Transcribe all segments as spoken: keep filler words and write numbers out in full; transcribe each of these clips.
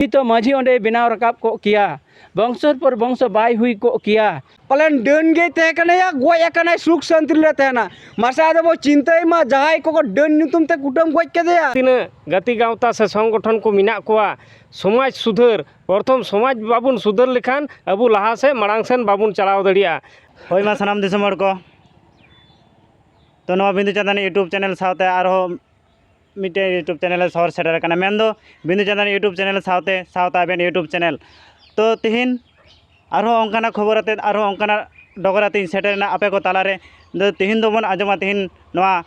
ᱱᱤᱛᱚᱜ ᱢᱟᱹᱡᱷᱤ ᱚᱸᱰᱮᱭ ᱵᱮᱱᱟᱣ ᱨᱟᱠᱟᱵ ᱠᱚᱜ ᱠᱮᱭᱟ, ᱵᱚᱝᱥᱚᱨ ᱯᱚᱨ ᱵᱚᱝᱥᱚ ᱵᱟᱭ ᱦᱩᱭ ᱠᱚᱜ ᱠᱮᱭᱟ᱾ ᱯᱟᱞᱮᱱ ᱰᱟᱹᱱ ᱜᱮᱭ ᱛᱟᱦᱮᱸ ᱠᱟᱱᱟᱭᱟ, ᱜᱚᱡ ᱟᱠᱟᱱᱟᱭ, ᱥᱩᱠ ᱥᱟᱱᱛᱤ ᱨᱮᱞᱮ ᱛᱟᱦᱮᱱᱟ᱾ ᱢᱟᱥᱮ ᱟᱫᱚ ᱵᱚ ᱪᱤᱱᱛᱟᱹᱭ ᱢᱟ, ᱡᱟᱦᱟᱸᱭ ᱠᱚᱠᱚ ᱰᱟᱹᱱ ᱧᱩᱛᱩᱢ ᱛᱮ ᱠᱩᱴᱟᱹᱢ ᱜᱚᱡ ᱠᱮᱫᱮᱭᱟ᱾ ᱛᱤᱱᱟᱹᱜ ᱜᱟᱛᱮ ᱜᱟᱶᱛᱟ ᱥᱮ ᱥᱚᱝᱜᱚᱴᱷᱚᱱ ᱠᱚ ᱢᱮᱱᱟᱜ ᱠᱚᱣᱟ, ᱥᱚᱢᱟᱡᱽ ᱥᱩᱫᱷᱟᱹᱨ, ᱯᱨᱚᱛᱷᱚᱢ ᱥᱚᱢᱟᱡᱽ ᱵᱟᱵᱚᱱ ᱥᱩᱫᱷᱟᱹᱨ ᱞᱮᱠᱷᱟᱱ ᱟᱵᱚ ᱞᱟᱦᱟ ᱥᱮᱫ ᱢᱟᱲᱟᱝ ᱥᱮᱱ ᱵᱟᱵᱚᱱ ᱪᱟᱞᱟᱣ ᱫᱟᱲᱮᱭᱟᱜᱼᱟ᱾ ᱦᱳᱭ ᱢᱟ ᱥᱟᱱᱟᱢ ᱫᱤᱥᱚᱢ ᱦᱚᱲ ᱠᱚ, ᱛᱚ ᱱᱚᱣᱟ ᱵᱤᱸᱫᱩ ᱪᱟᱸᱫᱟᱱ YouTube ᱪᱮᱱᱮᱞ ᱥᱟᱶᱛᱮ ᱟᱨᱦᱚᱸ ᱢᱤᱫᱴᱮᱱ YouTube ᱪᱮᱱᱮᱞ ᱮ ᱥᱚᱦᱚᱨ ᱥᱮᱴᱮᱨ ᱟᱠᱟᱱᱟ, ᱢᱮᱱᱫᱚ ᱵᱤᱸᱫᱩ ᱪᱟᱸᱫᱟᱱ YouTube ᱪᱮᱱᱮᱞ ᱥᱟᱶᱛᱮ ᱥᱟᱶᱛᱮ ᱟᱵᱮᱱ YouTube ᱪᱮᱱᱮᱞ᱾ ᱛᱚ ᱛᱤᱦᱤᱧ ᱟᱨᱦᱚᱸ ᱚᱱᱠᱟᱱᱟᱜ ᱠᱷᱚᱵᱚᱨ ᱟᱛᱮᱫ, ᱟᱨᱦᱚᱸ ᱚᱱᱠᱟᱱᱟᱜ ᱰᱚᱜᱚᱨ ᱟᱛᱮᱧ ᱥᱮᱴᱮᱨᱮᱱᱟ ᱟᱯᱮ ᱠᱚ ᱛᱟᱞᱟᱨᱮ᱾ ᱫᱚ ᱛᱤᱦᱤᱧ ᱫᱚᱵᱚᱱ ᱟᱸᱡᱚᱢᱟ ᱛᱤᱦᱤᱧ ᱱᱚᱣᱟ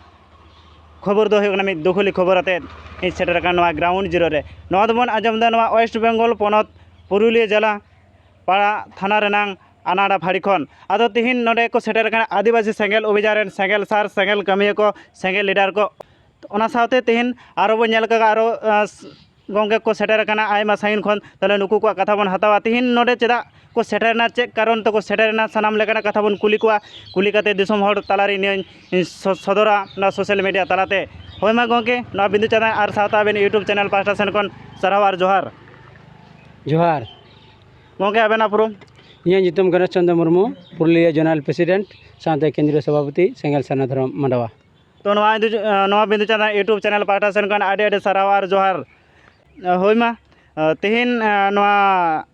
ᱠᱷᱚᱵᱚᱨ ᱫᱚ ᱦᱩᱭᱩᱜ ᱠᱟᱱᱟ ᱢᱤᱫ ᱫᱩᱠᱷᱩᱞᱤ ᱠᱷᱚᱵᱚᱨ ᱟᱛᱮᱫ ᱤᱧ ᱥᱮᱴᱮᱨ ᱟᱠᱟᱱᱟ ᱱᱚᱣᱟ ᱜᱨᱟᱣᱩᱱᱰ ᱡᱤᱨᱳ ᱨᱮ᱾ ᱱᱚᱣᱟ ᱫᱚᱵᱚᱱ ᱟᱸᱡᱚᱢ ᱮᱫᱟ ᱱᱚᱣᱟ ᱳᱭᱮᱥᱴ ᱵᱮᱝᱜᱚᱞ ᱯᱚᱱᱚᱛ ᱯᱩᱨᱩᱞᱤᱭᱟᱹ ᱡᱮᱞᱟ ᱯᱟᱲᱟ ᱛᱷᱟᱱᱟ ᱨᱮᱱᱟᱝ ᱟᱱᱟᱲᱟ ᱯᱷᱟᱹᱲᱤ ᱠᱷᱚᱱ᱾ ᱟᱫᱚ ᱛᱤᱦᱤᱧ ᱱᱚᱰᱮ ᱠᱚ ᱥᱮᱴᱮᱨ ᱟᱠᱟᱱᱟ ᱟᱹᱫᱤᱵᱟᱹᱥᱤ ᱥᱮᱸᱜᱮᱞ ᱚᱵᱷᱤᱡᱟᱱ ᱨᱮᱱ ᱥᱮᱸᱜᱮᱞ ᱥᱟᱨ, ᱥᱮᱸᱜᱮᱞ ᱠᱟᱹᱢᱤᱭᱟᱹ ᱠᱚ, ᱥᱮᱸᱜᱮᱞ ᱞᱤᱰᱟᱨ ᱠᱚ᱾ ᱚᱱᱟ ᱥᱟᱶᱛᱮ ᱛᱤᱦᱤᱧ ᱟᱨᱚ ᱵᱚᱱ ᱧᱮᱞ ᱠᱟᱜᱼᱟ ᱟᱨᱚ, ᱟᱸ, ᱜᱚᱢᱠᱮ ᱠᱚ ᱥᱮᱴᱮᱨ ᱟᱠᱟᱱᱟ ᱟᱭᱢᱟ ᱥᱟᱺᱜᱤᱧ ᱠᱷᱚᱱ᱾ ᱛᱟᱦᱚᱞᱮ ᱱᱩᱠᱩ ᱠᱚᱣᱟᱜ ᱠᱟᱛᱷᱟ ᱵᱚᱱ ᱦᱟᱛᱟᱣᱟ᱾ ᱛᱤᱦᱤᱧ ᱱᱚᱰᱮ ᱪᱮᱫᱟᱜ ᱠᱚ ᱥᱮᱴᱮᱨᱮᱱᱟ, ᱪᱮᱫ ᱠᱟᱨᱚᱱ ᱛᱮᱠᱚ ᱥᱮᱴᱮᱨᱮᱱᱟ, ᱥᱟᱱᱟᱢ ᱞᱮᱠᱟᱱᱟᱜ ᱠᱟᱛᱷᱟ ᱵᱚᱱ ᱠᱩᱞᱤ ᱠᱚᱣᱟ᱾ ᱠᱩᱞᱤ ᱠᱟᱛᱮ ᱫᱤᱥᱚᱢ ᱦᱚᱲ ᱛᱟᱞᱟᱨᱮ ᱱᱤᱭᱟᱹᱧ ᱥᱚ-, ᱥᱚᱫᱚᱨᱟ ᱱᱚᱣᱟ ᱥᱳᱥᱟᱞ ᱢᱤᱰᱤᱭᱟ ᱛᱟᱞᱟᱛᱮ᱾ ᱦᱳᱭ ᱢᱟ ᱜᱚᱢᱠᱮ, ᱱᱚᱣᱟ ᱵᱤᱸᱫᱩ ᱪᱟᱸᱫᱟᱱ ᱟᱨ ᱥᱟᱶᱛᱮ ᱟᱵᱮᱱ YouTube ᱪᱮᱱᱮᱞ ᱯᱟᱦᱴᱟ ᱥᱮᱱ ᱠᱷᱚᱱ ᱥᱟᱨᱦᱟᱣ ᱟᱨ ᱡᱚᱦᱟᱨ᱾ ᱡᱚᱦᱟᱨ᱾ ᱜᱚᱢᱠᱮ, ᱟᱵᱮᱱᱟᱜ ᱩᱯᱨᱩᱢ? ᱤᱧᱟᱹᱜ ᱧᱩᱛᱩᱢ ᱜᱚᱱᱮᱥ ᱪᱚᱸᱫᱽᱨᱚ ᱢᱩᱨᱢᱩ, ᱯᱩᱨᱩᱞᱤᱭᱟᱹ ᱡᱚᱱᱟᱞ ᱯᱨᱮᱥᱤᱰᱮᱱᱴ, ᱥᱟᱶᱛᱮ ᱠᱮᱱᱫᱨᱤᱭᱚ ᱥᱚᱵᱷᱟᱯᱚᱛᱤ, ᱥᱮᱸᱜᱮᱞ ᱥᱟᱨᱱᱟ ᱫᱷᱚᱨᱚᱢ ᱢᱟᱰᱣᱟ᱾ ᱛᱚ, ᱱᱚᱣᱟ ᱤᱫᱤ, ᱱᱚᱣᱟ ᱵᱤᱸᱫᱩ ᱪᱟᱸᱫᱟᱱ YouTube ᱪᱮᱱᱮᱞ ᱯᱟᱦᱴᱟ ᱥᱮᱱ ᱠᱷᱚᱱ ᱟᱹᱰᱤ ᱟᱹᱰᱤ ᱥᱟᱨᱦᱟᱣ ᱟᱨ ᱡᱚᱦᱟᱨ᱾ ᱦᱳᱭ ᱢᱟ, ᱛᱮᱦᱮᱧ ᱱᱚᱣᱟ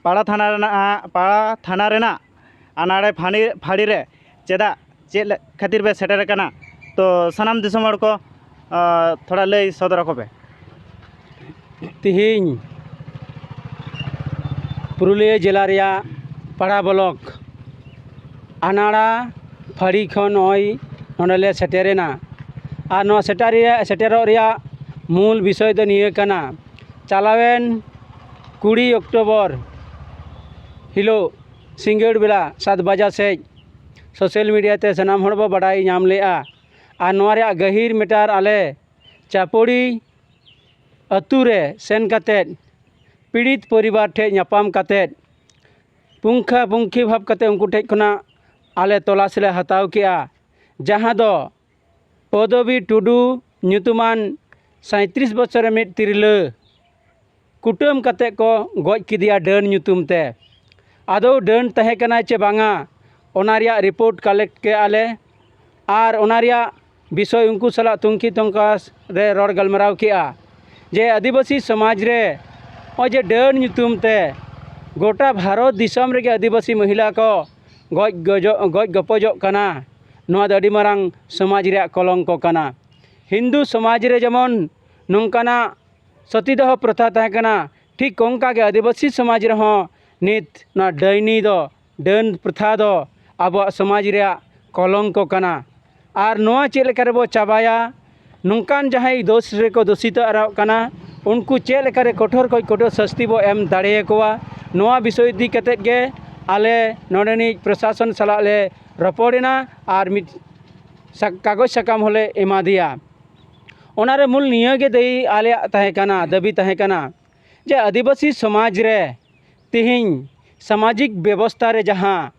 ᱯᱟᱲᱟ ᱛᱷᱟᱱᱟ ᱨᱮᱱᱟᱜ, ᱯᱟᱲᱟ ᱛᱷᱟᱱᱟ ᱨᱮᱱᱟᱜ ᱟᱱᱟᱲᱮ ᱯᱷᱟᱹᱲᱤ, ᱯᱷᱟᱹᱲᱤ ᱨᱮ ᱪᱮᱫᱟᱜ, ᱪᱮᱫ ᱞᱮ-, ᱠᱷᱟᱹᱛᱤᱨ ᱯᱮ ᱥᱮᱴᱮᱨ ᱟᱠᱟᱱᱟ? ᱛᱚ, ᱥᱟᱱᱟᱢ ᱫᱤᱥᱚᱢ ᱦᱚᱲ ᱠᱚ, ᱟᱸ, ᱛᱷᱚᱲᱟ ᱞᱟᱹᱭ ᱥᱚᱫᱚᱨ ᱟᱠᱚ ᱯᱮ᱾ ᱛᱤᱦᱤᱧ ᱯᱩᱨᱩᱞᱤᱭᱟᱹ ᱡᱮᱞᱟ ᱨᱮᱭᱟᱜ ᱯᱟᱲᱟ ᱵᱞᱚᱠ ᱟᱱᱟᱲᱟ ᱯᱷᱟᱹᱲᱤ ᱠᱷᱚᱱ ᱱᱚᱜᱼᱚᱭ ᱱᱚᱰᱮ ᱞᱮ ᱥᱮᱴᱮᱨᱮᱱᱟ᱾ ᱟᱨ ᱱᱚᱣᱟ ᱥᱮᱴᱮᱨ ᱨᱮᱭᱟᱜ, ᱥᱮᱴᱮᱨᱚᱜ ᱨᱮᱭᱟᱜ ᱢᱩᱞ ᱵᱤᱥᱚᱭ ᱫᱚ ᱱᱤᱭᱟᱹ ᱠᱟᱱᱟ, ᱪᱟᱞᱟᱣᱮᱱ ᱠᱩᱲᱤ ᱚᱠᱴᱳᱵᱚᱨ ᱦᱤᱞᱳᱜ ᱥᱤᱸᱜᱟᱹᱲ ᱵᱮᱲᱟ ᱥᱟᱛ ᱵᱟᱡᱟ ᱥᱮᱡ ᱥᱳᱥᱟᱞ ᱢᱤᱰᱤᱭᱟ ᱛᱮ ᱥᱟᱱᱟᱢ ᱦᱚᱲ ᱵᱚ ᱵᱟᱰᱟᱭ ᱧᱟᱢ ᱞᱮᱜᱼᱟ᱾ ᱟᱨ ᱱᱚᱣᱟ ᱨᱮᱭᱟᱜ ᱜᱟᱹᱦᱤᱨ ᱢᱮᱴᱟᱨ ᱟᱞᱮ ᱪᱟᱯᱚᱲᱤ ᱟᱹᱛᱩ ᱨᱮ ᱥᱮᱱ ᱠᱟᱛᱮᱫ ᱯᱤᱲᱤᱛ ᱯᱚᱨᱤᱵᱟᱨ ᱴᱷᱮᱱ ᱧᱟᱯᱟᱢ ᱠᱟᱛᱮᱫ ᱯᱩᱝᱠᱷᱟ ᱯᱩᱝᱠᱷᱤ ᱵᱷᱟᱵᱽ ᱠᱟᱛᱮᱫ ᱩᱱᱠᱩ ᱴᱷᱮᱱ ᱠᱷᱚᱱᱟᱜ ᱟᱞᱮ ᱛᱚᱞᱟᱥ ᱞᱮ ᱦᱟᱛᱟᱣ ᱠᱮᱜᱼᱟ, ᱡᱟᱦᱟᱸ ᱫᱚ ᱯᱚᱫᱚᱵᱤ ᱴᱩᱰᱩ ᱧᱩᱛᱩᱢᱟᱱ ᱥᱟᱸᱭᱛᱨᱤᱥ ᱵᱚᱪᱷᱚᱨ ᱨᱮ ᱢᱤᱫ ᱛᱤᱨᱞᱟᱹ ᱠᱩᱴᱟᱹᱢ ᱠᱟᱛᱮ ᱠᱚ ᱜᱚᱡ ᱠᱮᱫᱮᱭᱟ ᱰᱟᱹᱱ ᱧᱩᱛᱩᱢ ᱛᱮ᱾ ᱟᱫᱚ ᱰᱟᱹᱱ ᱛᱟᱦᱮᱸ ᱠᱟᱱᱟᱭ ᱪᱮ ᱵᱟᱝᱟ, ᱚᱱᱟ ᱨᱮᱭᱟᱜ ᱨᱤᱯᱳᱨᱴ ᱠᱟᱞᱮᱠᱴ ᱠᱮᱜᱼᱟ ᱞᱮ᱾ ᱟᱨ ᱚᱱᱟ ᱨᱮᱭᱟᱜ ᱵᱤᱥᱚᱭ ᱩᱱᱠᱩ ᱥᱟᱞᱟᱜ ᱛᱩᱝᱠᱷᱤ ᱛᱚᱝᱠᱟᱥ ᱨᱮ ᱨᱚᱲ ᱜᱟᱞᱢᱟᱨᱟᱣ ᱠᱮᱜᱼᱟ ᱡᱮ ᱟᱹᱫᱤᱵᱟᱹᱥᱤ ᱥᱚᱢᱟᱡᱽ ᱨᱮ ᱱᱚᱜᱼᱚᱭ ᱡᱮ ᱰᱟᱹᱱ ᱧᱩᱛᱩᱢ ᱛᱮ ᱜᱚᱴᱟ ᱵᱷᱟᱨᱚᱛ ᱫᱤᱥᱚᱢ ᱨᱮᱜᱮ ᱟᱹᱫᱤᱵᱟᱹᱥᱤ ᱢᱚᱦᱤᱞᱟ ᱠᱚ ᱜᱚᱡ ᱜᱚᱡᱚᱜ, ᱜᱚᱡ ᱜᱚᱯᱚᱡᱚᱜ ᱠᱟᱱᱟ᱾ ᱱᱚᱣᱟ ᱫᱚ ᱟᱹᱰᱤ ᱢᱟᱨᱟᱝ ᱥᱚᱢᱟᱡᱽ ᱨᱮᱭᱟᱜ ᱠᱚᱞᱚᱝᱠᱚ ᱠᱟᱱᱟ᱾ ᱦᱤᱱᱫᱩ ᱥᱚᱢᱟᱡᱽ ᱨᱮ ᱡᱮᱢᱚᱱ ᱱᱚᱝᱠᱟᱱᱟᱜ ᱥᱚᱛᱤᱫᱟᱦᱚ ᱯᱨᱚᱛᱷᱟ ᱛᱟᱦᱮᱸ ᱠᱟᱱᱟ, ᱴᱷᱤᱠ ᱚᱱᱠᱟ ᱜᱮ ᱟᱹᱫᱤᱵᱟᱹᱥᱤ ᱥᱚᱢᱟᱡᱽ ᱨᱮᱦᱚᱸ ᱱᱤᱛ ᱱᱚᱣᱟ ᱰᱟᱹᱭᱱᱤ ᱫᱚ, ᱰᱟᱹᱱ ᱯᱨᱚᱛᱷᱟ ᱫᱚ ᱟᱵᱚᱣᱟᱜ ᱥᱚᱢᱟᱡᱽ ᱨᱮᱭᱟᱜ ᱠᱚᱞᱚᱝᱠᱚ ᱠᱟᱱᱟ᱾ ᱟᱨ ᱱᱚᱣᱟ ᱪᱮᱫ ᱞᱮᱠᱟ ᱨᱮᱵᱚ ᱪᱟᱵᱟᱭᱟ, ᱱᱚᱝᱠᱟᱱ ᱡᱟᱦᱟᱸᱭ ᱫᱳᱥ ᱨᱮᱠᱚ ᱫᱩᱥᱤᱛᱚ ᱟᱨᱟᱜ ᱠᱟᱱᱟ, ᱩᱱᱠᱩ ᱪᱮᱫ ᱞᱮᱠᱟᱨᱮ ᱠᱚᱴᱷᱳᱨ ᱠᱷᱚᱱ ᱠᱚᱴᱷᱳᱨ ᱥᱟᱹᱥᱛᱤ ᱵᱚ ᱮᱢ ᱫᱟᱲᱮᱭᱟᱠᱚᱣᱟ, ᱱᱚᱣᱟ ᱵᱤᱥᱚᱭ ᱤᱫᱤ ᱠᱟᱛᱮᱫ ᱜᱮ ᱟᱞᱮ ᱱᱚᱰᱮᱱᱤᱡ ᱯᱨᱚᱥᱟᱥᱚᱱ ᱥᱟᱞᱟᱜ ᱞᱮ ᱨᱚᱯᱚᱲᱮᱱᱟ ᱟᱨ ᱢᱤᱫ ᱥᱟ-, ᱠᱟᱜᱚᱡᱽ ᱥᱟᱠᱟᱢ ᱦᱚᱸᱞᱮ ᱮᱢᱟ ᱫᱮᱭᱟ᱾ ᱚᱱᱟᱨᱮ ᱢᱩᱞ ᱱᱤᱭᱟᱹ ᱜᱮ ᱫᱟᱹᱭᱤ ᱟᱞᱮᱭᱟᱜ ᱛᱟᱦᱮᱸ ᱠᱟᱱᱟ, ᱫᱟᱹᱵᱤ ᱛᱟᱦᱮᱸ ᱠᱟᱱᱟ ᱡᱮ ᱟᱹᱫᱤᱵᱟᱹᱥᱤ ᱥᱚᱢᱟᱡᱽ ᱨᱮ ᱛᱮᱦᱮᱧ ᱥᱟᱢᱟᱡᱤᱠ ᱵᱮᱵᱚᱥᱛᱷᱟ ᱨᱮ ᱡᱟᱦᱟᱸ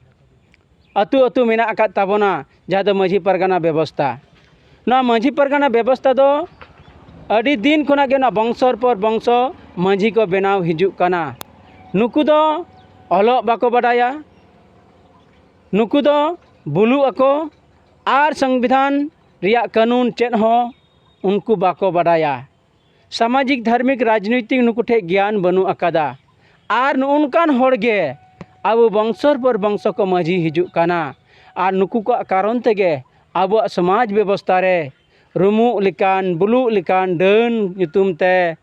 ᱟᱹᱛᱩ ᱟᱹᱛᱩ ᱢᱮᱱᱟᱜ ᱟᱠᱟᱫ ᱛᱟᱵᱚᱱᱟ, ᱡᱟᱦᱟᱸ ᱫᱚ ᱢᱟᱹᱡᱷᱤ ᱯᱟᱨᱜᱟᱱᱟ ᱵᱮᱵᱚᱥᱛᱷᱟ, ᱱᱚᱣᱟ ᱢᱟᱹᱡᱷᱤ ᱯᱟᱨᱜᱟᱱᱟ ᱵᱮᱵᱚᱥᱛᱷᱟ ᱫᱚ ᱟᱹᱰᱤ ᱫᱤᱱ ᱠᱷᱚᱱᱟᱜ ᱜᱮ ᱱᱚᱣᱟ ᱵᱚᱝᱥᱚᱨ ᱯᱚᱨ ᱵᱚᱝᱥᱚ ᱢᱟᱹᱡᱷᱤ ᱠᱚ ᱵᱮᱱᱟᱣ ᱦᱤᱡᱩᱜ ᱠᱟᱱᱟ᱾ ᱱᱩᱠᱩ ᱫᱚ ᱚᱞᱚᱜ ᱵᱟᱠᱚ ᱵᱟᱰᱟᱭᱟ, ᱱᱩᱠᱩ ᱫᱚ ᱵᱩᱞᱩᱜ ᱟᱠᱚ ᱟᱨ ᱥᱚᱝᱵᱤᱫᱷᱟᱱ ᱨᱮᱭᱟᱜ ᱠᱟᱹᱱᱩᱱ ᱪᱮᱫ ᱦᱚᱸ ᱩᱱᱠᱩ ᱵᱟᱠᱚ ᱵᱟᱰᱟᱭᱟ᱾ ᱥᱟᱢᱟᱡᱤᱠ, ᱫᱷᱟᱨᱢᱤᱠ, ᱨᱟᱡᱽᱱᱳᱭᱛᱤᱠ ᱱᱩᱠᱩ ᱴᱷᱮᱱ ᱜᱮᱭᱟᱱ ᱵᱟᱹᱱᱩᱜ ᱟᱠᱟᱫᱟ᱾ ᱟᱨ ᱱᱚᱜᱼᱚ ᱱᱚᱝᱠᱟᱱ ᱦᱚᱲ ᱜᱮ ᱟᱵᱚ ᱵᱚᱝᱥᱚᱨ ᱯᱚᱨ ᱵᱚᱝᱥᱚ ᱠᱚ ᱢᱟᱹᱡᱷᱤ ᱦᱤᱡᱩᱜ ᱠᱟᱱᱟ᱾ ᱟᱨ ᱱᱩᱠᱩ ᱠᱚᱣᱟᱜ ᱠᱟᱨᱚᱱ ᱛᱮᱜᱮ ᱟᱵᱚᱣᱟᱜ ᱥᱚᱢᱟᱡᱽ ᱵᱮᱵᱚᱥᱛᱷᱟ ᱨᱮ ᱨᱩᱢᱩᱜ ᱞᱮᱠᱟᱱ, ᱵᱩᱞᱩᱜ ᱞᱮᱠᱟᱱ ᱰᱟᱹᱱ ᱧᱩᱛᱩᱢ ᱛᱮ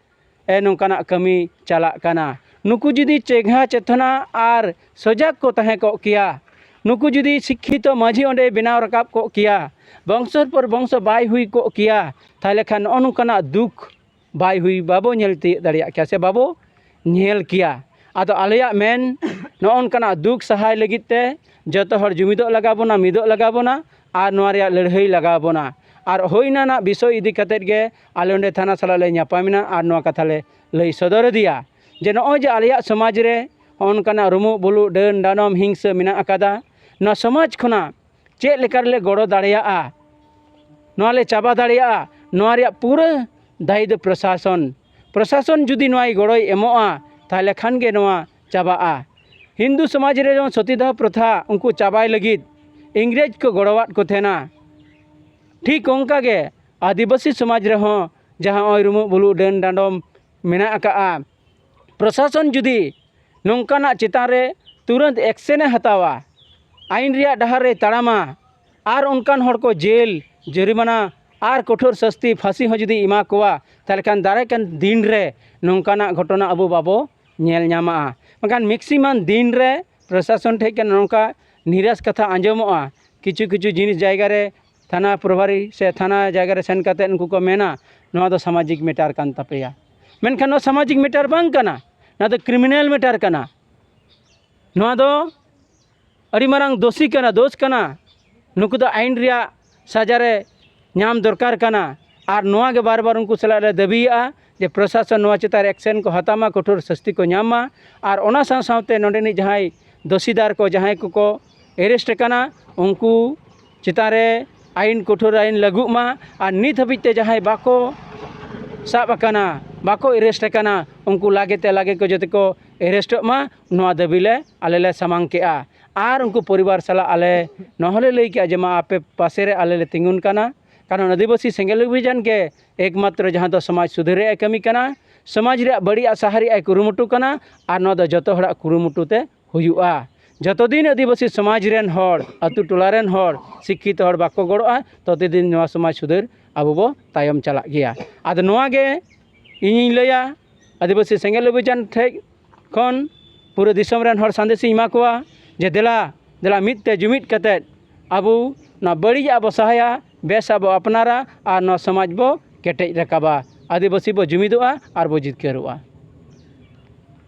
ᱮ, ᱱᱚᱝᱠᱟᱱᱟᱜ ᱠᱟᱹᱢᱤ ᱪᱟᱞᱟᱜ ᱠᱟᱱᱟ᱾ ᱱᱩᱠᱩ ᱡᱩᱫᱤ ᱪᱮᱸᱜᱷᱟ ᱪᱮᱛᱱᱟ ᱟᱨ ᱥᱚᱡᱟᱜᱽ ᱠᱚ ᱛᱟᱦᱮᱸ ᱠᱚᱜ ᱠᱮᱭᱟ, ᱱᱩᱠᱩ ᱡᱩᱫᱤ ᱥᱤᱠᱠᱷᱤᱛᱚ ᱢᱟᱹᱡᱷᱤ ᱚᱸᱰᱮ ᱵᱮᱱᱟᱣ ᱨᱟᱠᱟᱵ ᱠᱚᱜ ᱠᱮᱭᱟ, ᱵᱚᱝᱥᱚᱨ ᱯᱚᱨ ᱵᱚᱝᱥᱚ ᱵᱟᱭ ᱦᱩᱭ ᱠᱚᱜ ᱠᱮᱭᱟ, ᱛᱟᱦᱚᱞᱮ ᱠᱷᱟᱱ ᱱᱚᱜᱼᱚ ᱱᱚᱝᱠᱟᱱᱟᱜ ᱫᱩᱠ ᱵᱟᱭ ᱦᱩᱭ, ᱵᱟᱵᱚ ᱧᱮᱞ ᱛᱤᱭᱳᱜ ᱫᱟᱲᱮᱭᱟᱜ ᱠᱮᱭᱟ ᱥᱮ ᱵᱟᱵᱚ ᱧᱮᱞ ᱠᱮᱭᱟ᱾ ᱟᱫᱚ ᱟᱞᱮᱭᱟᱜ ᱢᱮᱱ, ᱱᱚᱜᱼᱚ ᱱᱚᱝᱠᱟᱱᱟᱜ ᱫᱩᱠ ᱥᱟᱦᱟᱭ ᱞᱟᱹᱜᱤᱫ ᱛᱮ ᱡᱚᱛᱚ ᱦᱚᱲ ᱡᱩᱢᱤᱫᱚᱜ ᱞᱟᱜᱟᱣ ᱵᱚᱱᱟ, ᱢᱤᱫᱚᱜ ᱞᱟᱜᱟᱣ ᱵᱚᱱᱟ ᱟᱨ ᱱᱚᱣᱟ ᱨᱮᱭᱟᱜ ᱞᱟᱹᱲᱦᱟᱹᱭ ᱞᱟᱜᱟᱣ ᱵᱚᱱᱟ᱾ ᱟᱨ ᱦᱩᱭ ᱚᱱᱟ ᱨᱮᱱᱟᱜ ᱵᱤᱥᱚᱭ ᱤᱫᱤ ᱠᱟᱛᱮᱫ ᱜᱮ ᱟᱞᱮ ᱚᱸᱰᱮ ᱛᱷᱟᱱᱟ ᱥᱟᱞᱟᱜ ᱞᱮ ᱧᱟᱯᱟᱢᱮᱱᱟ ᱟᱨ ᱱᱚᱣᱟ ᱠᱟᱛᱷᱟ ᱞᱮ ᱞᱟᱹᱭ ᱥᱚᱫᱚᱨ ᱟᱫᱮᱭᱟ ᱡᱮ ᱱᱚᱜᱼᱚᱭ ᱡᱮ ᱟᱞᱮᱭᱟᱜ ᱥᱚᱢᱟᱡᱽ ᱨᱮ ᱱᱚᱜᱼᱚ ᱱᱚᱝᱠᱟᱱᱟᱜ ᱨᱩᱢᱩᱜ ᱵᱩᱞᱩᱜ, ᱰᱟᱹᱱ ᱰᱟᱱᱚᱢ, ᱦᱤᱝᱥᱟᱹ ᱢᱮᱱᱟᱜ ᱟᱠᱟᱫᱟ, ᱱᱚᱣᱟ ᱥᱚᱢᱟᱡᱽ ᱠᱷᱚᱱᱟᱜ ᱪᱮᱫ ᱞᱮᱠᱟ ᱨᱮᱞᱮ ᱜᱚᱲᱚ ᱫᱟᱲᱮᱭᱟᱜᱼᱟ, ᱱᱚᱣᱟ ᱞᱮ ᱪᱟᱵᱟ ᱫᱟᱲᱮᱭᱟᱜᱼᱟ, ᱱᱚᱣᱟ ᱨᱮᱭᱟᱜ ᱯᱩᱨᱟᱹ ᱫᱟᱭᱤ ᱫᱚ ᱯᱨᱚᱥᱟᱥᱚᱱ, ᱯᱨᱚᱥᱟᱥᱚᱱ ᱡᱩᱫᱤ ᱱᱚᱣᱟᱭ ᱜᱚᱲᱚᱭ ᱮᱢᱚᱜᱼᱟ, ᱛᱟᱦᱚᱞᱮ ᱠᱷᱟᱱ ᱜᱮ ᱱᱚᱣᱟ ᱪᱟᱵᱟᱜᱼᱟ᱾ ᱦᱤᱱᱫᱩ ᱥᱚᱢᱟᱡᱽ ᱨᱮ ᱡᱮᱢᱚᱱ ᱥᱚᱛᱤᱫᱟᱦ ᱯᱨᱚᱛᱷᱟ ᱩᱱᱠᱩ ᱪᱟᱵᱟᱭ ᱞᱟᱹᱜᱤᱫ ᱤᱝᱨᱮᱡᱽ ᱠᱚ ᱜᱚᱲᱚᱣᱟᱫ ᱠᱚ ᱛᱟᱦᱮᱱᱟ, ᱴᱷᱤᱠ ᱚᱱᱠᱟ ᱜᱮ ᱟᱹᱫᱤᱵᱟᱹᱥᱤ ᱥᱚᱢᱟᱡᱽ ᱨᱮᱦᱚᱸ ᱡᱟᱦᱟᱸ ᱱᱚᱜᱼᱚᱭ ᱨᱩᱢᱩᱜ ᱵᱩᱞᱩᱜ ᱰᱟᱹᱱ ᱰᱟᱸᱰᱚᱢ ᱢᱮᱱᱟᱜ ᱟᱠᱟᱜᱼᱟ, ᱯᱨᱚᱥᱟᱥᱚᱱ ᱡᱩᱫᱤ ᱱᱚᱝᱠᱟᱱᱟᱜ ᱪᱮᱛᱟᱱ ᱨᱮ ᱛᱩᱨᱟᱹᱱᱛ ᱮᱠᱥᱮᱱᱮ ᱦᱟᱛᱟᱣᱟ, ᱟᱭᱤᱱ ᱨᱮᱭᱟᱜ ᱰᱟᱦᱟᱨ ᱨᱮᱭ ᱛᱟᱲᱟᱢᱟ, ᱟᱨ ᱚᱱᱠᱟᱱ ᱦᱚᱲ ᱠᱚ ᱡᱮᱞ, ᱡᱩᱨᱤᱢᱟᱱᱟ ᱟᱨ ᱠᱚᱴᱷᱳᱨ ᱥᱟᱹᱥᱛᱤ, ᱯᱷᱟᱸᱥᱤ ᱦᱚᱸ ᱡᱩᱫᱤ ᱮᱢᱟ ᱠᱚᱣᱟ, ᱛᱟᱦᱚᱞᱮ ᱠᱷᱟᱱ ᱫᱟᱨᱟᱭ ᱠᱟᱱ ᱫᱤᱱ ᱨᱮ ᱱᱚᱝᱠᱟᱱᱟᱜ ᱜᱷᱚᱴᱚᱱᱟ ᱟᱵᱚ ᱵᱟᱵᱚ ᱧᱮᱞ ᱧᱟᱢᱟ᱾ ᱢᱮᱱᱠᱷᱟᱱ ᱢᱮᱠᱥᱤᱢᱟᱢ ᱫᱤᱱ ᱨᱮ ᱯᱨᱚᱥᱟᱥᱚᱱ ᱴᱷᱮᱱ ᱠᱷᱚᱱ ᱱᱚᱝᱠᱟ ᱱᱤᱨᱟᱥ ᱠᱟᱛᱷᱟ ᱟᱸᱡᱚᱢᱚᱜᱼᱟ, ᱠᱤᱪᱷᱩ ᱠᱤᱪᱷᱩ ᱡᱤᱱᱤᱥ ᱡᱟᱭᱜᱟ ᱨᱮ ᱛᱷᱟᱱᱟ ᱯᱨᱚᱵᱷᱟᱨᱤ ᱥᱮ ᱛᱷᱟᱱᱟ ᱡᱟᱭᱜᱟ ᱨᱮ ᱥᱮᱱ ᱠᱟᱛᱮᱫ ᱩᱱᱠᱩ ᱠᱚ ᱢᱮᱱᱟ, "ᱱᱚᱣᱟ ᱫᱚ ᱥᱟᱢᱟᱡᱤᱠ ᱢᱮᱴᱟᱨ ᱠᱟᱱ ᱛᱟᱯᱮᱭᱟ", ᱢᱮᱱᱠᱷᱟᱱ ᱱᱚᱣᱟ ᱥᱟᱢᱟᱡᱤᱠ ᱢᱮᱴᱟᱨ ᱵᱟᱝ ᱠᱟᱱᱟ, ᱱᱚᱣᱟ ᱫᱚ ᱠᱨᱤᱢᱤᱱᱟᱞ ᱢᱮᱴᱟᱨ ᱠᱟᱱᱟ᱾ ᱱᱚᱣᱟ ᱫᱚ ᱟᱹᱰᱤ ᱢᱟᱨᱟᱝ ᱫᱳᱥᱤ ᱠᱟᱱᱟ, ᱫᱳᱥ ᱠᱟᱱᱟ᱾ ᱱᱩᱠᱩ ᱫᱚ ᱟᱭᱤᱱ ᱨᱮᱭᱟᱜ ᱥᱟᱡᱟ ᱨᱮ ᱧᱟᱢ ᱫᱚᱨᱠᱟᱨ ᱠᱟᱱᱟ᱾ ᱟᱨ ᱱᱚᱣᱟ ᱜᱮ ᱵᱟᱨ ᱵᱟᱨ ᱩᱱᱠᱩ ᱥᱟᱞᱟᱜ ᱞᱮ ᱫᱟᱹᱵᱤᱭᱮᱫᱼᱟ ᱡᱮ ᱯᱨᱚᱥᱟᱥᱚᱱ ᱱᱚᱣᱟ ᱪᱮᱛᱟᱱ ᱨᱮ ᱮᱠᱥᱮᱱ ᱠᱚ ᱦᱟᱛᱟᱣ ᱢᱟ, ᱠᱚᱴᱷᱳᱨ ᱥᱟᱹᱥᱛᱤ ᱠᱚ ᱧᱟᱢ ᱢᱟ᱾ ᱟᱨ ᱚᱱᱟ ᱥᱟᱶ ᱥᱟᱶᱛᱮ ᱱᱚᱰᱮᱱᱤᱡ ᱡᱟᱦᱟᱸᱭ ᱫᱳᱥᱤᱫᱟᱨ ᱠᱚ, ᱡᱟᱦᱟᱸᱭ ᱠᱚᱠᱚ ᱮᱨᱮᱥᱴ ᱟᱠᱟᱱᱟ, ᱩᱱᱠᱩ ᱪᱮᱛᱟᱱ ᱨᱮ ᱟᱭᱤᱱ, ᱠᱚᱴᱷᱳᱨ ᱟᱭᱤᱱ ᱞᱟᱹᱜᱩᱜ ᱢᱟ᱾ ᱟᱨ ᱱᱤᱛ ᱦᱟᱹᱵᱤᱡ ᱛᱮ ᱡᱟᱦᱟᱸᱭ ᱵᱟᱠᱚ ᱥᱟᱵ ᱟᱠᱟᱱᱟ, ᱵᱟᱠᱚ ᱮᱨᱮᱥᱴ ᱟᱠᱟᱱᱟ, ᱩᱱᱠᱩ ᱞᱟᱜᱮ ᱛᱮ ᱞᱟᱜᱮ ᱠᱚ ᱡᱚᱛᱚ ᱠᱚ ᱮᱨᱮᱥᱴᱚᱜ ᱢᱟ, ᱱᱚᱣᱟ ᱫᱟᱹᱵᱤ ᱞᱮ ᱟᱞᱮ ᱞᱮ ᱥᱟᱢᱟᱝ ᱠᱮᱜᱼᱟ᱾ ᱟᱨ ᱩᱱᱠᱩ ᱯᱚᱨᱤᱵᱟᱨ ᱥᱟᱞᱟᱜ ᱟᱞᱮ ᱱᱚᱣᱟ ᱦᱚᱸᱞᱮ ᱞᱟᱹᱭ ᱠᱮᱜᱼᱟ ᱡᱮ, "ᱢᱟ, ᱟᱯᱮ ᱯᱟᱥᱮ ᱨᱮ ᱟᱞᱮ ᱞᱮ ᱛᱤᱸᱜᱩᱱ ᱠᱟᱱᱟ", ᱠᱟᱨᱚᱱ ᱟᱹᱫᱤᱵᱟᱹᱥᱤ ᱥᱮᱸᱜᱮᱞ ᱚᱵᱷᱤᱡᱟᱱ ᱜᱮ ᱮᱠᱢᱟᱛᱨᱚ ᱡᱟᱦᱟᱸ ᱫᱚ ᱥᱚᱢᱟᱡᱽ ᱥᱩᱫᱷᱟᱹᱨ ᱨᱮᱭᱟᱜ ᱮ ᱠᱟᱹᱢᱤ ᱠᱟᱱᱟ, ᱥᱚᱢᱟᱡᱽ ᱨᱮᱭᱟᱜ ᱵᱟᱹᱲᱤᱡ ᱟᱜ ᱥᱟᱦᱟ ᱨᱮᱭᱟᱜ ᱮ ᱠᱩᱨᱩᱢᱩᱴᱩ ᱠᱟᱱᱟ᱾ ᱟᱨ ᱱᱚᱣᱟ ᱫᱚ ᱡᱚᱛᱚ ᱦᱚᱲᱟᱜ ᱠᱩᱨᱩᱢᱩᱴᱩ ᱛᱮ ᱦᱩᱭᱩᱜᱼᱟ᱾ ᱡᱚᱛᱚ ᱫᱤᱱ ᱟᱹᱫᱤᱵᱟᱹᱥᱤ ᱥᱚᱢᱟᱡᱽ ᱨᱮᱱ ᱦᱚᱲ, ᱟᱹᱛᱩ ᱴᱚᱞᱟ ᱨᱮᱱ ᱦᱚᱲ ᱥᱤᱠᱠᱷᱤᱛᱚ ᱦᱚᱲ ᱵᱟᱠᱚ ᱜᱚᱲᱚᱜᱼᱟ, ᱛᱚᱛᱚ ᱫᱤᱱ ᱱᱚᱣᱟ ᱥᱚᱢᱟᱡᱽ ᱥᱩᱫᱷᱟᱹᱨ ᱟᱵᱚ ᱵᱚ ᱛᱟᱭᱚᱢ ᱪᱟᱞᱟᱜ ᱜᱮᱭᱟ᱾ ᱟᱫᱚ ᱱᱚᱣᱟ ᱜᱮ ᱤᱧᱤᱧ ᱞᱟᱹᱭᱟ, ᱟᱹᱫᱤᱵᱟᱹᱥᱤ ᱥᱮᱸᱜᱮᱞ ᱚᱵᱷᱤᱡᱟᱱ ᱴᱷᱮᱡ ᱠᱷᱚᱱ ᱯᱩᱨᱟᱹ ᱫᱤᱥᱚᱢ ᱨᱮᱱ ᱦᱚᱲ ᱥᱟᱸᱫᱮᱥ ᱤᱧ ᱮᱢᱟ ᱠᱚᱣᱟ ᱡᱮ, ᱫᱮᱞᱟ, ᱫᱮᱞᱟ ᱢᱤᱫ ᱛᱮ ᱡᱩᱢᱤᱫ ᱠᱟᱛᱮᱫ ᱟᱵᱚ ᱱᱚᱣᱟ ᱵᱟᱹᱲᱤᱡᱟᱜ ᱵᱚ ᱥᱟᱦᱟᱭᱟ, ᱵᱮᱥᱟᱜ ᱵᱚ ᱟᱯᱱᱟᱨᱟ ᱟᱨ ᱱᱚᱣᱟ ᱥᱚᱢᱟᱡᱽ ᱵᱚ ᱠᱮᱴᱮᱡ ᱨᱟᱠᱟᱵᱟ᱾ ᱟᱹᱫᱤᱵᱟᱹᱥᱤ ᱵᱚ ᱡᱩᱢᱤᱫᱚᱜᱼᱟ ᱟᱨ ᱵᱚ ᱡᱤᱛᱠᱟᱹᱨᱚᱜᱼᱟ᱾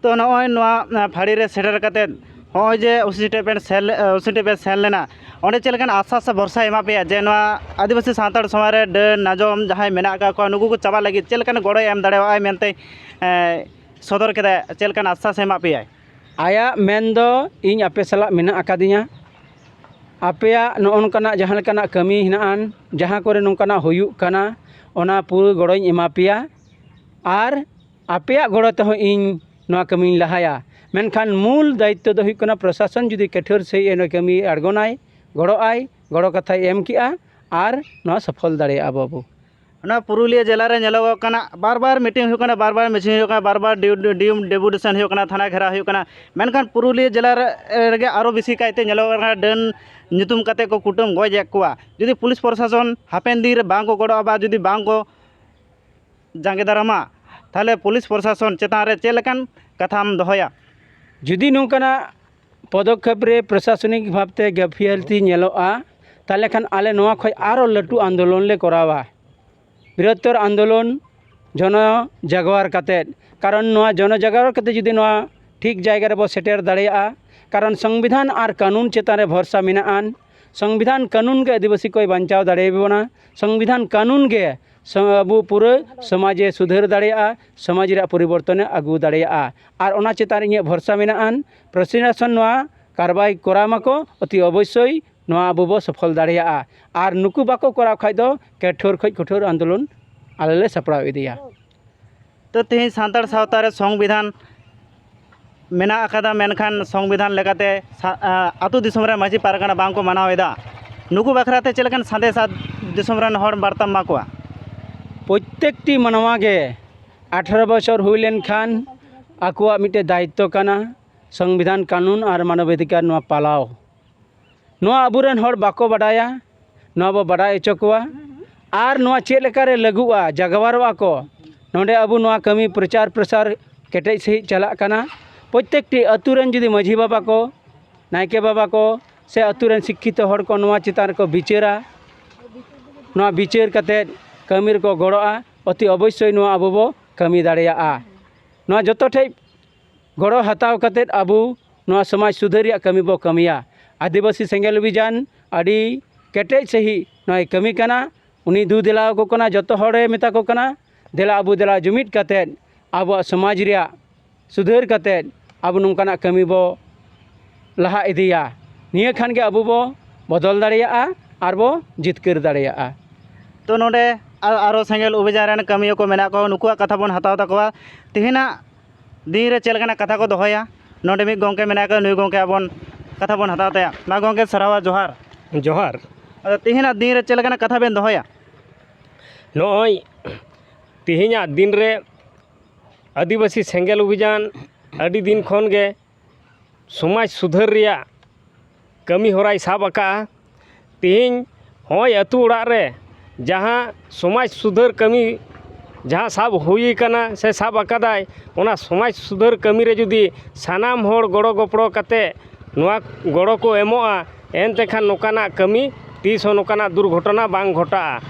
ᱛᱚ, ᱱᱚᱜᱼᱚᱭ ᱱᱚᱣᱟ, ᱟ, ᱯᱷᱟᱹᱲᱤ ᱨᱮ ᱥᱮᱴᱮᱨ ᱠᱟᱛᱮᱫ ᱱᱚᱜᱼᱚᱭ ᱡᱮ ᱩᱥᱤ ᱴᱷᱮᱡ ᱯᱮ ᱥᱮᱱ ᱞᱮ-, ᱟ, ᱩᱥᱤ ᱴᱷᱮᱡ ᱯᱮ ᱥᱮᱱ ᱞᱮᱱᱟ, ᱚᱸᱰᱮ ᱪᱮᱫ ᱞᱮᱠᱟᱱ ᱟᱥᱟ ᱥᱮ ᱵᱷᱚᱨᱥᱟ ᱮᱢᱟ ᱯᱮᱭᱟ ᱡᱮ ᱱᱚᱣᱟ ᱟᱹᱫᱤᱵᱟᱹᱥᱤ ᱥᱟᱱᱛᱟᱲ ᱥᱚᱢᱟᱡᱽ ᱨᱮ ᱰᱟᱹᱱ ᱱᱟᱡᱚᱢ ᱡᱟᱦᱟᱸᱭ ᱢᱮᱱᱟᱜ ᱟᱠᱟᱫ ᱠᱚᱣᱟ, ᱱᱩᱠᱩ ᱠᱚ ᱪᱟᱵᱟ ᱞᱟᱹᱜᱤᱫ ᱪᱮᱫ ᱞᱮᱠᱟᱱ ᱜᱚᱲᱚᱭ ᱮᱢ ᱫᱟᱲᱮᱭᱟᱜᱼᱟᱭ ᱢᱮᱱᱛᱮ, ᱮ, ᱥᱚᱫᱚᱨ ᱠᱮᱫᱟᱭ? ᱪᱮᱫ ᱞᱮᱠᱟᱱ ᱟᱥᱥᱟᱥ ᱮ ᱮᱢᱟᱜ ᱯᱮᱭᱟᱭ? ᱟᱭᱟᱜ ᱢᱮᱱ ᱫᱚ, "ᱤᱧ ᱟᱯᱮ ᱥᱟᱞᱟᱜ ᱢᱮᱱᱟᱜ ᱟᱠᱟᱫᱤᱧᱟ, ᱟᱯᱮᱭᱟᱜ ᱱᱚᱜᱼᱚ ᱱᱚᱝᱠᱟᱱᱟᱜ ᱡᱟᱦᱟᱸ ᱞᱮᱠᱟᱱᱟᱜ ᱠᱟᱹᱢᱤ ᱦᱮᱱᱟᱜᱼᱟ, ᱡᱟᱦᱟᱸ ᱠᱚᱨᱮ ᱱᱚᱝᱠᱟᱱᱟᱜ ᱦᱩᱭᱩᱜ ᱠᱟᱱᱟ, ᱚᱱᱟ ᱯᱩᱨᱟᱹ ᱜᱚᱲᱚᱧ ᱮᱢᱟ ᱯᱮᱭᱟ᱾ ᱟᱨ ᱟᱯᱮᱭᱟᱜ ᱜᱚᱲᱚ ᱛᱮᱦᱚᱸ ᱤᱧ ᱱᱚᱣᱟ ᱠᱟᱹᱢᱤᱧ ᱞᱟᱦᱟᱭᱟ᱾ ᱢᱮᱱᱠᱷᱟᱱ ᱢᱩᱞ ᱫᱟᱭᱤᱛᱛᱚ ᱫᱚ ᱦᱩᱭᱩᱜ ᱠᱟᱱᱟ ᱯᱨᱚᱥᱟᱥᱚᱱ ᱡᱩᱫᱤ ᱠᱟᱹᱴᱷᱟᱹᱨ ᱥᱟᱺᱦᱤᱡ ᱮ ᱱᱚᱣᱟ ᱠᱟᱹᱢᱤ ᱟᱬᱜᱚᱱᱟᱭ, ᱜᱚᱲᱚᱜ ᱟᱭ, ᱜᱚᱲᱚ ᱠᱟᱛᱷᱟᱭ ᱮᱢ ᱠᱮᱜᱼᱟ ᱟᱨ ᱱᱚᱣᱟ ᱥᱚᱯᱷᱚᱞ ᱫᱟᱲᱮᱭᱟᱜᱼᱟ ᱵᱟᱹᱵᱩ᱾ ᱚᱱᱟ ᱯᱩᱨᱩᱞᱤᱭᱟᱹ ᱡᱮᱞᱟ ᱨᱮ ᱧᱮᱞᱚᱜᱚᱜ ᱠᱟᱱᱟ, ᱵᱟᱨ ᱵᱟᱨ ᱢᱤᱴᱤᱝ ᱦᱩᱭᱩᱜ ᱠᱟᱱᱟ, ᱵᱟᱨ ᱵᱟᱨ ᱢᱤᱪᱷᱤᱞ ᱦᱩᱭᱩᱜ ᱠᱟᱱᱟ, ᱵᱟᱨ ᱵᱟᱨ ᱰᱤᱭᱩ- ᱰᱤᱭᱩ- ᱰᱮᱯᱩᱴᱮᱥᱚᱱ ᱦᱩᱭᱩᱜ ᱠᱟᱱᱟ, ᱛᱷᱟᱱᱟ ᱜᱷᱮᱨᱟᱣ ᱦᱩᱭᱩᱜ ᱠᱟᱱᱟ, ᱢᱮᱱᱠᱷᱟᱱ ᱯᱩᱨᱩᱞᱤᱭᱟᱹ ᱡᱮᱞᱟ ᱨᱮ- ᱨᱮᱜᱮ ᱟᱨᱚ ᱵᱮᱥᱤ ᱠᱟᱭᱛᱮ ᱧᱮᱞᱚᱜᱚᱜ ᱠᱟᱱᱟ ᱰᱟᱹᱱ ᱧᱩᱛᱩᱢ ᱠᱟᱛᱮ ᱠᱚ ᱠᱩᱴᱟᱹᱢ ᱜᱚᱡᱮᱫ ᱠᱚᱣᱟ᱾ ᱡᱩᱫᱤ ᱯᱩᱞᱤᱥ ᱯᱨᱚᱥᱟᱥᱚᱱ ᱦᱟᱯᱮᱱ ᱫᱤᱱ ᱨᱮ ᱵᱟᱝ ᱠᱚ ᱜᱚᱲᱚᱜᱼᱟ ᱵᱟ ᱡᱩᱫᱤ ᱵᱟᱝ ᱠᱚ ᱡᱟᱸᱜᱮ ᱫᱟᱨᱟᱢᱟ, ᱛᱟᱦᱚᱞᱮ ᱯᱩᱞᱤᱥ ᱯᱨᱚᱥᱟᱥᱚᱱ ᱪᱮᱛᱟᱱ ᱨᱮ ᱪᱮᱫ ᱞᱮᱠᱟᱱ ᱠᱟᱛᱷᱟᱢ ᱫᱚᱦᱚᱭᱟ? ᱡᱩᱫᱤ ᱱᱚᱝᱠᱟᱱᱟᱜ ᱯᱚᱫᱚᱠᱷᱮᱯ ᱨᱮ ᱯᱨᱚᱥᱟᱥᱚᱱᱤᱠ ᱵᱷᱟᱵᱽᱛᱮ ᱜᱟᱹᱯᱷᱤᱭᱟᱹᱞᱛᱤ ᱧᱮᱞᱚᱜᱼᱟ, ᱛᱟᱦᱚᱞᱮ ᱠᱷᱟᱱ ᱟᱞᱮ ᱱᱚᱣᱟ ᱠᱷᱚᱱ ᱟᱨᱚ ᱞᱟᱹᱴᱩ ᱟᱱᱫᱳᱞᱚᱱ ᱞᱮ ᱠᱚᱨᱟᱣᱟ, ᱵᱨᱤᱦᱚᱛᱛᱚᱨ ᱟᱱᱫᱳᱞᱚᱱ ᱡᱚᱱᱚ ᱡᱟᱜᱽᱣᱟᱨ ᱠᱟᱛᱮᱫ᱾ ᱠᱟᱨᱚᱱ ᱱᱚᱣᱟ ᱡᱚᱱᱚ ᱡᱟᱜᱽᱣᱟᱨ ᱠᱟᱛᱮᱫ ᱡᱩᱫᱤ ᱱᱚᱣᱟ ᱴᱷᱤᱠ ᱡᱟᱭᱜᱟ ᱨᱮᱵᱚ ᱥᱮᱴᱮᱨ ᱫᱟᱲᱮᱭᱟᱜᱼᱟ, ᱠᱟᱨᱚᱱ ᱥᱚᱝᱵᱤᱫᱷᱟᱱ ᱟᱨ ᱠᱟᱹᱱᱩᱱ ᱪᱮᱛᱟᱱ ᱨᱮ ᱵᱷᱚᱨᱥᱟ ᱢᱮᱱᱟᱜᱼᱟ᱾ ᱥᱚᱝᱵᱤᱫᱷᱟᱱ ᱠᱟᱹᱱᱩᱱ ᱜᱮ ᱟᱹᱫᱤᱵᱟᱹᱥᱤ ᱠᱚᱭ ᱵᱟᱧᱪᱟᱣ ᱫᱟᱲᱮᱭᱟᱵᱚᱱᱟ᱾ ᱥᱚᱝᱵᱤᱫᱷᱟᱱ ᱠᱟᱹᱱᱩᱱ ᱜᱮ ᱥᱚ- ᱟᱵᱚ ᱯᱩᱨᱟᱹ ᱥᱚᱢᱟᱡᱮ ᱥᱩᱫᱷᱟᱹᱨ ᱫᱟᱲᱮᱭᱟᱜᱼᱟ, ᱥᱚᱢᱟᱡᱽ ᱨᱮᱭᱟᱜ ᱯᱚᱨᱤᱵᱚᱨᱛᱚᱱᱮ ᱟᱹᱜᱩ ᱫᱟᱲᱮᱭᱟᱜᱼᱟ᱾ ᱟᱨ ᱚᱱᱟ ᱪᱮᱛᱟᱱ ᱨᱮ ᱤᱧᱟᱹᱜ ᱵᱷᱚᱨᱥᱟ ᱢᱮᱱᱟᱜᱼᱟ, ᱯᱨᱚᱥᱟᱥᱚᱱ ᱱᱚᱣᱟ ᱠᱟᱨᱵᱟᱭ ᱠᱚᱨᱟᱣ ᱢᱟᱠᱚ, ᱚᱛᱤ ᱚᱵᱚᱥᱥᱳᱭ ᱱᱚᱣᱟ ᱟᱵᱚ ᱵᱚ ᱥᱚᱯᱷᱚᱞ ᱫᱟᱲᱮᱭᱟᱜᱼᱟ᱾ ᱟᱨ ᱱᱩᱠᱩ ᱵᱟᱠᱚ ᱠᱚᱨᱟᱣ ᱠᱷᱟᱡ ᱫᱚ ᱠᱚᱴᱷᱳᱨ ᱠᱷᱚᱡ ᱠᱚᱴᱷᱳᱨ ᱟᱱᱫᱳᱞᱚᱱ ᱟᱞᱮ ᱞᱮ ᱥᱟᱯᱲᱟᱣ ᱤᱫᱤᱭᱟ᱾ ᱛᱚ ᱛᱮᱦᱮᱧ ᱥᱟᱱᱛᱟᱲ ᱥᱟᱶᱛᱟ ᱨᱮ ᱥᱚᱝᱵᱤᱫᱷᱟᱱ ᱢᱮᱱᱟᱜ ᱟᱠᱟᱫᱟ, ᱢᱮᱱᱠᱷᱟᱱ ᱥᱚᱝᱵᱤᱫᱷᱟᱱ ᱞᱮᱠᱟᱛᱮ ᱥᱟ- ᱟ- ᱟᱹᱛᱩ ᱫᱤᱥᱚᱢ ᱨᱮ ᱢᱟᱹᱡᱷᱤ ᱯᱟᱨᱜᱟᱱᱟ ᱵᱟᱝ ᱠᱚ ᱢᱟᱱᱟᱣ ᱮᱫᱟ᱾ ᱱᱩᱠᱩ ᱵᱟᱠᱷᱨᱟ ᱛᱮ ᱪᱮᱫ ᱞᱮᱠᱟᱱ ᱥᱟᱸᱫᱮᱥ ᱟᱨ ᱫᱤᱥᱚᱢ ᱨᱮᱱ ᱦᱚᱲ ᱵᱟᱨᱛᱟᱢ ᱮᱢᱟ ᱠᱚᱣᱟ? ᱯᱨᱚᱛᱛᱮᱠᱴᱤ ᱢᱟᱱᱣᱟ ᱜᱮ ᱟᱴᱷᱨᱚ ᱵᱚᱪᱷᱚᱨ ᱦᱩᱭ ᱞᱮᱱᱠᱷᱟᱱ ᱟᱠᱚᱣᱟᱜ ᱢᱤᱫᱴᱮᱱ ᱫᱟᱭᱤᱛᱛᱚ ᱠᱟᱱᱟ ᱥᱚᱝᱵᱤᱫᱷᱟᱱ ᱠᱟᱹᱱᱩᱱ ᱟᱨ ᱢᱟᱱᱚᱵᱟᱫᱷᱤᱠᱟᱨ ᱱᱚᱣᱟ ᱯᱟᱞᱟᱣ᱾ ᱱᱚᱣᱟ ᱟᱵᱚᱨᱮᱱ ᱦᱚᱲ ᱵᱟᱠᱚ ᱵᱟᱰᱟᱭᱟ, ᱱᱚᱣᱟ ᱵᱚ ᱵᱟᱰᱟᱭ ᱦᱚᱪᱚ ᱠᱚᱣᱟ᱾ ᱟᱨ ᱱᱚᱣᱟ ᱪᱮᱫ ᱞᱮᱠᱟᱨᱮ ᱞᱟᱹᱜᱩᱜᱼᱟ, ᱡᱟᱜᱣᱟᱨᱚᱜᱼᱟ ᱠᱚ, ᱱᱚᱰᱮ ᱟᱵᱚ ᱱᱚᱣᱟ ᱠᱟᱹᱢᱤ ᱯᱨᱚᱪᱟᱨ ᱯᱨᱚᱥᱟᱨ ᱠᱮᱴᱮᱡ ᱥᱟᱺᱦᱤᱡ ᱪᱟᱞᱟᱜ ᱠᱟᱱᱟ᱾ ᱯᱨᱚᱛᱛᱮᱠᱴᱤ ᱟᱹᱛᱩ ᱨᱮᱱ ᱡᱩᱫᱤ ᱢᱟᱹᱡᱷᱤ ᱵᱟᱵᱟ ᱠᱚ, ᱱᱟᱭᱠᱮ ᱵᱟᱵᱟ ᱠᱚ ᱥᱮ ᱟᱹᱛᱩ ᱨᱮᱱ ᱥᱤᱠᱠᱷᱤᱛᱚ ᱦᱚᱲ ᱠᱚ ᱱᱚᱣᱟ ᱪᱮᱛᱟᱱ ᱨᱮᱠᱚ ᱵᱤᱪᱟᱹᱨᱟ, ᱱᱚᱣᱟ ᱵᱤᱪᱟᱹᱨ ᱠᱟᱛᱮᱫ ᱠᱟᱹᱢᱤ ᱨᱮᱠᱚ ᱜᱚᱲᱚᱜᱼᱟ, ᱚᱛᱤ ᱚᱵᱚᱥᱥᱳᱭ ᱱᱚᱣᱟ ᱟᱵᱚ ᱵᱚ ᱠᱟᱹᱢᱤ ᱫᱟᱲᱮᱭᱟᱜᱼᱟ᱾ ᱱᱚᱣᱟ ᱡᱚᱛᱚ ᱴᱷᱮᱡ ᱜᱚᱲᱚ ᱦᱟᱛᱟᱣ ᱠᱟᱛᱮᱫ ᱟᱵᱚ ᱱᱚᱣᱟ ᱥᱚᱢᱟᱡᱽ ᱥᱩᱫᱷᱟᱹᱨ ᱨᱮᱭᱟᱜ ᱠᱟᱹᱢᱤ ᱵᱚ ᱠᱟᱹᱢᱤᱭᱟ᱾ ᱟᱹᱫᱤᱵᱟᱹᱥᱤ ᱥᱮᱸᱜᱮᱞ ᱚᱵᱷᱤᱡᱟᱱ ᱟᱹᱰᱤ ᱠᱮᱴᱮᱡ ᱥᱟᱺᱦᱤᱡ ᱱᱚᱣᱟᱭ ᱠᱟᱹᱢᱤ ᱠᱟᱱᱟ᱾ ᱩᱱᱤ ᱫᱩ ᱫᱮᱞᱟ ᱟᱠᱚ ᱠᱟᱱᱟ, ᱡᱚᱛᱚ ᱦᱚᱲᱮ ᱢᱮᱛᱟ ᱠᱚ ᱠᱟᱱᱟ, ᱫᱮᱞᱟ ᱟᱵᱚ ᱫᱮᱞᱟ ᱡᱩᱢᱤᱫ ᱠᱟᱛᱮᱫ ᱟᱵᱚᱣᱟᱜ ᱥᱚᱢᱟᱡᱽ ᱨᱮᱭᱟᱜ ᱥᱩᱫᱷᱟᱹᱨ ᱠᱟᱛᱮᱫ ᱟᱵᱚ ᱱᱚᱝᱠᱟᱱᱟᱜ ᱠᱟᱹᱢᱤ ᱵᱚ ᱞᱟᱦᱟ ᱤᱫᱤᱭᱟ᱾ ᱱᱤᱭᱟᱹ ᱠᱷᱟᱱ ᱜᱮ ᱟᱵᱚ ᱵᱚ ᱵᱚᱫᱚᱞ ᱫᱟᱲᱮᱭᱟᱜᱼᱟ ᱟᱨ ᱵᱚ ᱡᱤᱛᱠᱟᱹᱨ ᱫᱟᱲᱮᱭᱟᱜᱼᱟ᱾ ᱛᱚ ᱱᱚᱰᱮ ᱟᱨ ᱟᱨᱚ ᱥᱮᱸᱜᱮᱞ ᱚᱵᱷᱤᱡᱟᱱ ᱨᱮᱱ ᱠᱟᱹᱢᱤᱭᱟᱹ ᱠᱚ ᱢᱮᱱᱟᱜ ᱠᱚᱣᱟ, ᱱᱩᱠᱩᱣᱟᱜ ᱠᱟᱛᱷᱟ ᱵᱚᱱ ᱦᱟᱛᱟᱣ ᱛᱟᱠᱚᱣᱟ᱾ ᱛᱮᱦᱮᱧᱟᱜ ᱫᱤᱱ ᱨᱮ ᱪᱮᱫ ᱞᱮᱠᱟᱱᱟᱜ ᱠᱟᱛᱷᱟ ᱠᱚ ᱫᱚᱦᱚᱭᱟ? ᱱᱚᱰᱮ ᱢᱤᱫ ᱜᱚᱢᱠᱮ ᱢᱮᱱᱟᱭ ᱠᱟᱫᱮ, ᱱᱩᱭ ᱜᱚᱢᱠᱮ ᱟᱵᱚᱱ ᱠᱟᱛᱷᱟ ᱵᱚᱱ ᱦᱟᱛᱟᱣ ᱛᱟᱭᱟ᱾ ᱢᱟ ᱜᱚᱢᱠᱮ, ᱥᱟᱨᱦᱟᱣ ᱟᱨ ᱡᱚᱦᱟᱨ᱾ ᱡᱚᱦᱟᱨ᱾ ᱟᱫᱚ ᱛᱮᱦᱮᱧᱟᱜ ᱫᱤᱱ ᱨᱮ ᱪᱮᱫ ᱞᱮᱠᱟᱱᱟᱜ ᱠᱟᱛᱷᱟ ᱵᱮᱱ ᱫᱚᱦᱚᱭᱟ? ᱱᱚᱜᱼᱚᱭ ᱛᱮᱦᱮᱧᱟᱜ ᱫᱤᱱ ᱨᱮ ᱟᱹᱫᱤᱵᱟᱹᱥᱤ ᱥᱮᱸᱜᱮᱞ ᱚᱵᱷᱤᱡᱟᱱ ᱟᱹᱰᱤ ᱫᱤᱱ ᱠᱷᱚᱱ ᱜᱮ ᱥᱚᱢᱟᱡᱽ ᱥᱩᱫᱷᱟᱹᱨ ᱨᱮᱭᱟᱜ ᱠᱟᱹᱢᱤ ᱦᱚᱨᱟᱭ ᱥᱟᱵ ᱟᱠᱟᱫᱼᱟ᱾ ᱛᱮᱦᱮᱧ ᱦᱚᱸᱜᱼᱚᱭ ᱟᱹᱛᱩ ᱚᱲᱟᱜ ᱨᱮ ᱡᱟᱦᱟᱸ ᱥᱚᱢᱟᱡᱽ ᱥᱩᱫᱷᱟᱹᱨ ᱠᱟᱹᱢᱤ ᱡᱟᱦᱟᱸ ᱥᱟᱵ ᱦᱩᱭ ᱠᱟᱱᱟ ᱥᱮ ᱥᱟᱵ ᱟᱠᱟᱫᱟᱭ, ᱚᱱᱟ ᱥᱚᱢᱟᱡᱽ ᱥᱩᱫᱷᱟᱹᱨ ᱠᱟᱹᱢᱤ ᱨᱮ ᱡᱩᱫᱤ ᱥᱟᱱᱟᱢ ᱦᱚᱲ ᱜᱚᱲᱚ ᱜᱚᱯᱚᱲᱚ ᱠᱟᱛᱮ ᱱᱚᱣᱟ ᱜᱚᱲᱚ ᱠᱚ ᱮᱢᱚᱜᱼᱟ, ᱮᱱᱛᱮ ᱠᱷᱟᱱ ᱱᱚᱝᱠᱟᱱᱟᱜ ᱠᱟᱹᱢᱤ ᱛᱤᱥ ᱦᱚᱸ ᱱᱚᱝᱠᱟᱱᱟᱜ ᱫᱩᱨᱜᱷᱚᱴᱚᱱᱟ ᱵᱟᱝ ᱜᱷᱚᱴᱟᱜᱼᱟ᱾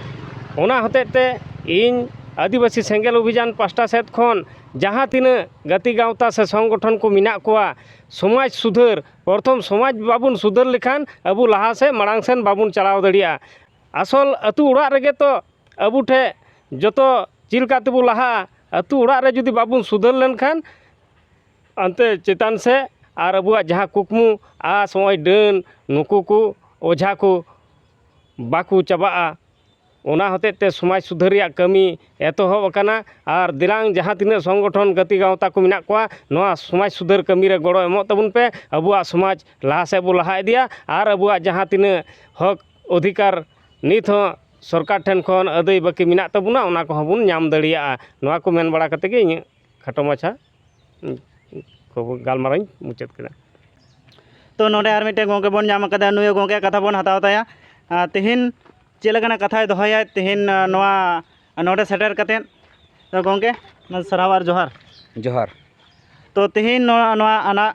ᱚᱱᱟ ᱦᱚᱛᱮᱡ ᱛᱮ ᱤᱧ ᱟᱹᱫᱤᱵᱟᱹᱥᱤ ᱥᱮᱸᱜᱮᱞ ᱚᱵᱷᱤᱡᱟᱱ ᱯᱟᱥᱴᱟ ᱥᱮᱫ ᱠᱷᱚᱱ ᱡᱟᱦᱟᱸ ᱛᱤᱱᱟᱹᱜ ᱜᱟᱛᱮ ᱜᱟᱶᱛᱟ ᱥᱮ ᱥᱚᱝᱜᱚᱴᱷᱚᱱ ᱠᱚ ᱢᱮᱱᱟᱜ ᱠᱚᱣᱟ, ᱥᱚᱢᱟᱡᱽ ᱥᱩᱫᱷᱟᱹᱨ, ᱯᱨᱚᱛᱷᱚᱢ ᱥᱚᱢᱟᱡᱽ ᱵᱟᱵᱚᱱ ᱥᱩᱫᱷᱟᱹᱨ ᱞᱮᱠᱷᱟᱱ ᱟᱵᱚ ᱞᱟᱦᱟ ᱥᱮᱫ, ᱢᱟᱲᱟᱝ ᱥᱮᱱ ᱵᱟᱵᱚᱱ ᱪᱟᱞᱟᱣ ᱫᱟᱲᱮᱭᱟᱜᱼᱟ᱾ ᱟᱥᱚᱞ ᱟᱹᱛᱩ ᱚᱲᱟᱜ ᱨᱮᱜᱮ ᱛᱚ ᱟᱵᱚ ᱴᱷᱮᱱ ᱡᱚᱛᱚ ᱪᱮᱫ ᱞᱮᱠᱟ ᱛᱮᱵᱚ ᱞᱟᱦᱟᱜᱼᱟ᱾ ᱟᱹᱛᱩ ᱚᱲᱟᱜ ᱨᱮ ᱡᱩᱫᱤ ᱵᱟᱵᱚᱱ ᱥᱩᱫᱷᱟᱹᱨ ᱞᱮᱱᱠᱷᱟᱱ ᱦᱟᱱᱛᱮ ᱪᱮᱛᱟᱱ ᱥᱮᱫ ᱟᱨ ᱟᱵᱚᱣᱟᱜ ᱡᱟᱦᱟᱸ ᱠᱩᱠᱢᱩ ᱟᱥ, ᱱᱚᱜᱼᱚᱭ ᱰᱟᱹᱱ, ᱱᱩᱠᱩ ᱠᱚ ᱚᱡᱷᱟ ᱠᱚ ᱵᱟᱠᱚ ᱪᱟᱵᱟᱜᱼᱟ᱾ ᱚᱱᱟ ᱦᱚᱛᱮᱡ ᱛᱮ ᱥᱚᱢᱟᱡᱽ ᱥᱩᱫᱷᱟᱹᱨ ᱨᱮᱭᱟᱜ ᱠᱟᱹᱢᱤ ᱮᱛᱚᱦᱚᱵ ᱟᱠᱟᱱᱟ᱾ ᱟᱨ ᱫᱮᱞᱟᱝ ᱡᱟᱦᱟᱸ ᱛᱤᱱᱟᱹᱜ ᱥᱚᱝᱜᱚᱴᱷᱚᱱ ᱜᱟᱛᱮ ᱜᱟᱶᱛᱟ ᱠᱚ ᱢᱮᱱᱟᱜ ᱠᱚᱣᱟ, ᱱᱚᱣᱟ ᱥᱚᱢᱟᱡᱽ ᱥᱩᱫᱷᱟᱹᱨ ᱠᱟᱹᱢᱤ ᱨᱮ ᱜᱚᱲᱚ ᱮᱢᱚᱜ ᱛᱟᱵᱚᱱ ᱯᱮ᱾ ᱟᱵᱚᱣᱟᱜ ᱥᱚᱢᱟᱡᱽ ᱞᱟᱦᱟ ᱥᱮᱫ ᱵᱚ ᱞᱟᱦᱟ ᱤᱫᱤᱭᱟ ᱟᱨ ᱟᱵᱚᱣᱟᱜ ᱡᱟᱦᱟᱸ ᱛᱤᱱᱟᱹᱜ ᱦᱚᱠ ᱚᱫᱷᱤᱠᱟᱨ ᱱᱤᱛ ᱦᱚᱸ ᱥᱚᱨᱠᱟᱨ ᱴᱷᱮᱱ ᱠᱷᱚᱱ ᱟᱹᱫᱟᱹᱭ ᱵᱟᱹᱠᱤ ᱢᱮᱱᱟᱜ ᱛᱟᱵᱚᱱᱟ, ᱚᱱᱟ ᱠᱚᱦᱚᱸ ᱵᱚᱱ ᱧᱟᱢ ᱫᱟᱲᱮᱭᱟᱜᱼᱟ᱾ ᱱᱚᱣᱟ ᱠᱚ ᱢᱮᱱ ᱵᱟᱲᱟ ᱠᱟᱛᱮ ᱜᱮ ᱤᱧᱟᱹᱜ ᱠᱷᱟᱴᱚ ᱢᱟᱪᱷᱟ ᱠᱷᱚᱵᱚᱨ ᱜᱟᱞᱢᱟᱨᱟᱣ ᱤᱧ ᱢᱩᱪᱟᱹᱫ ᱠᱮᱫᱟ᱾ ᱛᱚ, ᱱᱚᱰᱮ ᱟᱨ ᱢᱤᱫᱴᱮᱱ ᱜᱚᱢᱠᱮ ᱵᱚᱱ ᱧᱟᱢ ᱟᱠᱟᱫᱟ, ᱱᱩᱭ ᱜᱚᱢᱠᱮ ᱠᱟᱛᱷᱟ ᱵᱚᱱ ᱦᱟᱛᱟᱣ ᱛᱟᱭᱟ᱾ ᱟᱨ ᱛᱮᱦᱮᱧ ᱪᱮᱫ ᱞᱮᱠᱟᱱᱟᱜ ᱠᱟᱛᱷᱟᱭ ᱫᱚᱦᱚᱭᱟ ᱛᱮᱦᱮᱧ, ᱟᱸ, ᱱᱚᱣᱟ ᱱᱚᱰᱮ ᱥᱮᱴᱮᱨ ᱠᱟᱛᱮᱫ? ᱛᱚ, ᱜᱚᱢᱠᱮ, ᱥᱟᱨᱦᱟᱣ ᱟᱨ ᱡᱚᱦᱟᱨ᱾ ᱡᱚᱦᱟᱨ᱾ ᱛᱚ, ᱛᱮᱦᱮᱧ ᱱᱚᱣᱟ, ᱱᱚᱣᱟ ᱟᱱᱟ-,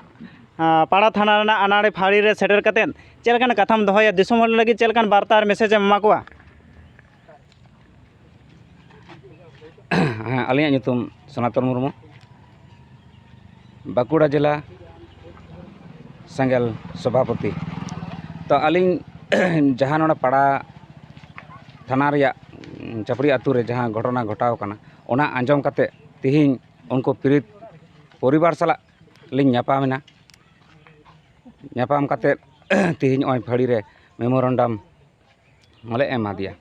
ᱟᱸ, ᱯᱟᱲᱟ ᱛᱷᱟᱱᱟ ᱨᱮᱱᱟᱜ ᱟᱱᱟᱲᱤ ᱯᱷᱟᱹᱲᱤ ᱨᱮ ᱥᱮᱴᱮᱨ ᱠᱟᱛᱮᱫ ᱪᱮᱫ ᱞᱮᱠᱟᱱᱟᱜ ᱠᱟᱛᱷᱟᱢ ᱫᱚᱦᱚᱭᱟ? ᱫᱤᱥᱚᱢ ᱦᱚᱲ ᱞᱟᱹᱜᱤᱫ ᱪᱮᱫ ᱞᱮᱠᱟᱱ ᱵᱟᱨᱛᱟ ᱟᱨ ᱢᱮᱥᱮᱡᱽ ᱮᱢ ᱮᱢᱟ ᱠᱚᱣᱟ? ᱦᱮᱸ, ᱟᱹᱞᱤᱧᱟᱜ ᱧᱩᱛᱩᱢ ᱥᱚᱱᱟᱛᱚᱱ ᱢᱩᱨᱢᱩ, ᱵᱟᱸᱠᱩᱲᱟ ᱡᱮᱞᱟ ᱥᱮᱸᱜᱮᱞ ᱥᱚᱵᱷᱟᱯᱚᱛᱤ᱾ ᱛᱚ, ᱟᱹᱞᱤᱧ ᱡᱟᱦᱟᱸ ᱱᱚᱰᱮ ᱯᱟᱲᱟ ᱛᱷᱟᱱᱟ ᱨᱮᱭᱟᱜ, ᱩᱸ, ᱪᱟᱯᱲᱤ ᱟᱹᱛᱩ ᱨᱮ ᱡᱟᱦᱟᱸ ᱜᱷᱚᱴᱚᱱᱟ ᱜᱷᱚᱴᱟᱣ ᱠᱟᱱᱟ, ᱚᱱᱟ ᱟᱸᱡᱚᱢ ᱠᱟᱛᱮ ᱛᱤᱦᱤᱧ ᱩᱱᱠᱩ ᱯᱤᱲᱤᱛ ᱯᱚᱨᱤᱵᱟᱨ ᱥᱟᱞᱟᱜ ᱞᱤᱧ ᱧᱟᱯᱟᱢᱮᱱᱟ᱾ ᱧᱟᱯᱟᱢ ᱠᱟᱛᱮ ᱛᱤᱦᱤᱧ ᱱᱚᱜᱼᱚᱭ ᱯᱷᱟᱹᱲᱤ ᱨᱮ ᱢᱮᱢᱳᱨᱮᱱᱰᱟᱢ ᱦᱚᱸᱞᱮ ᱮᱢᱟᱫᱮᱭᱟ,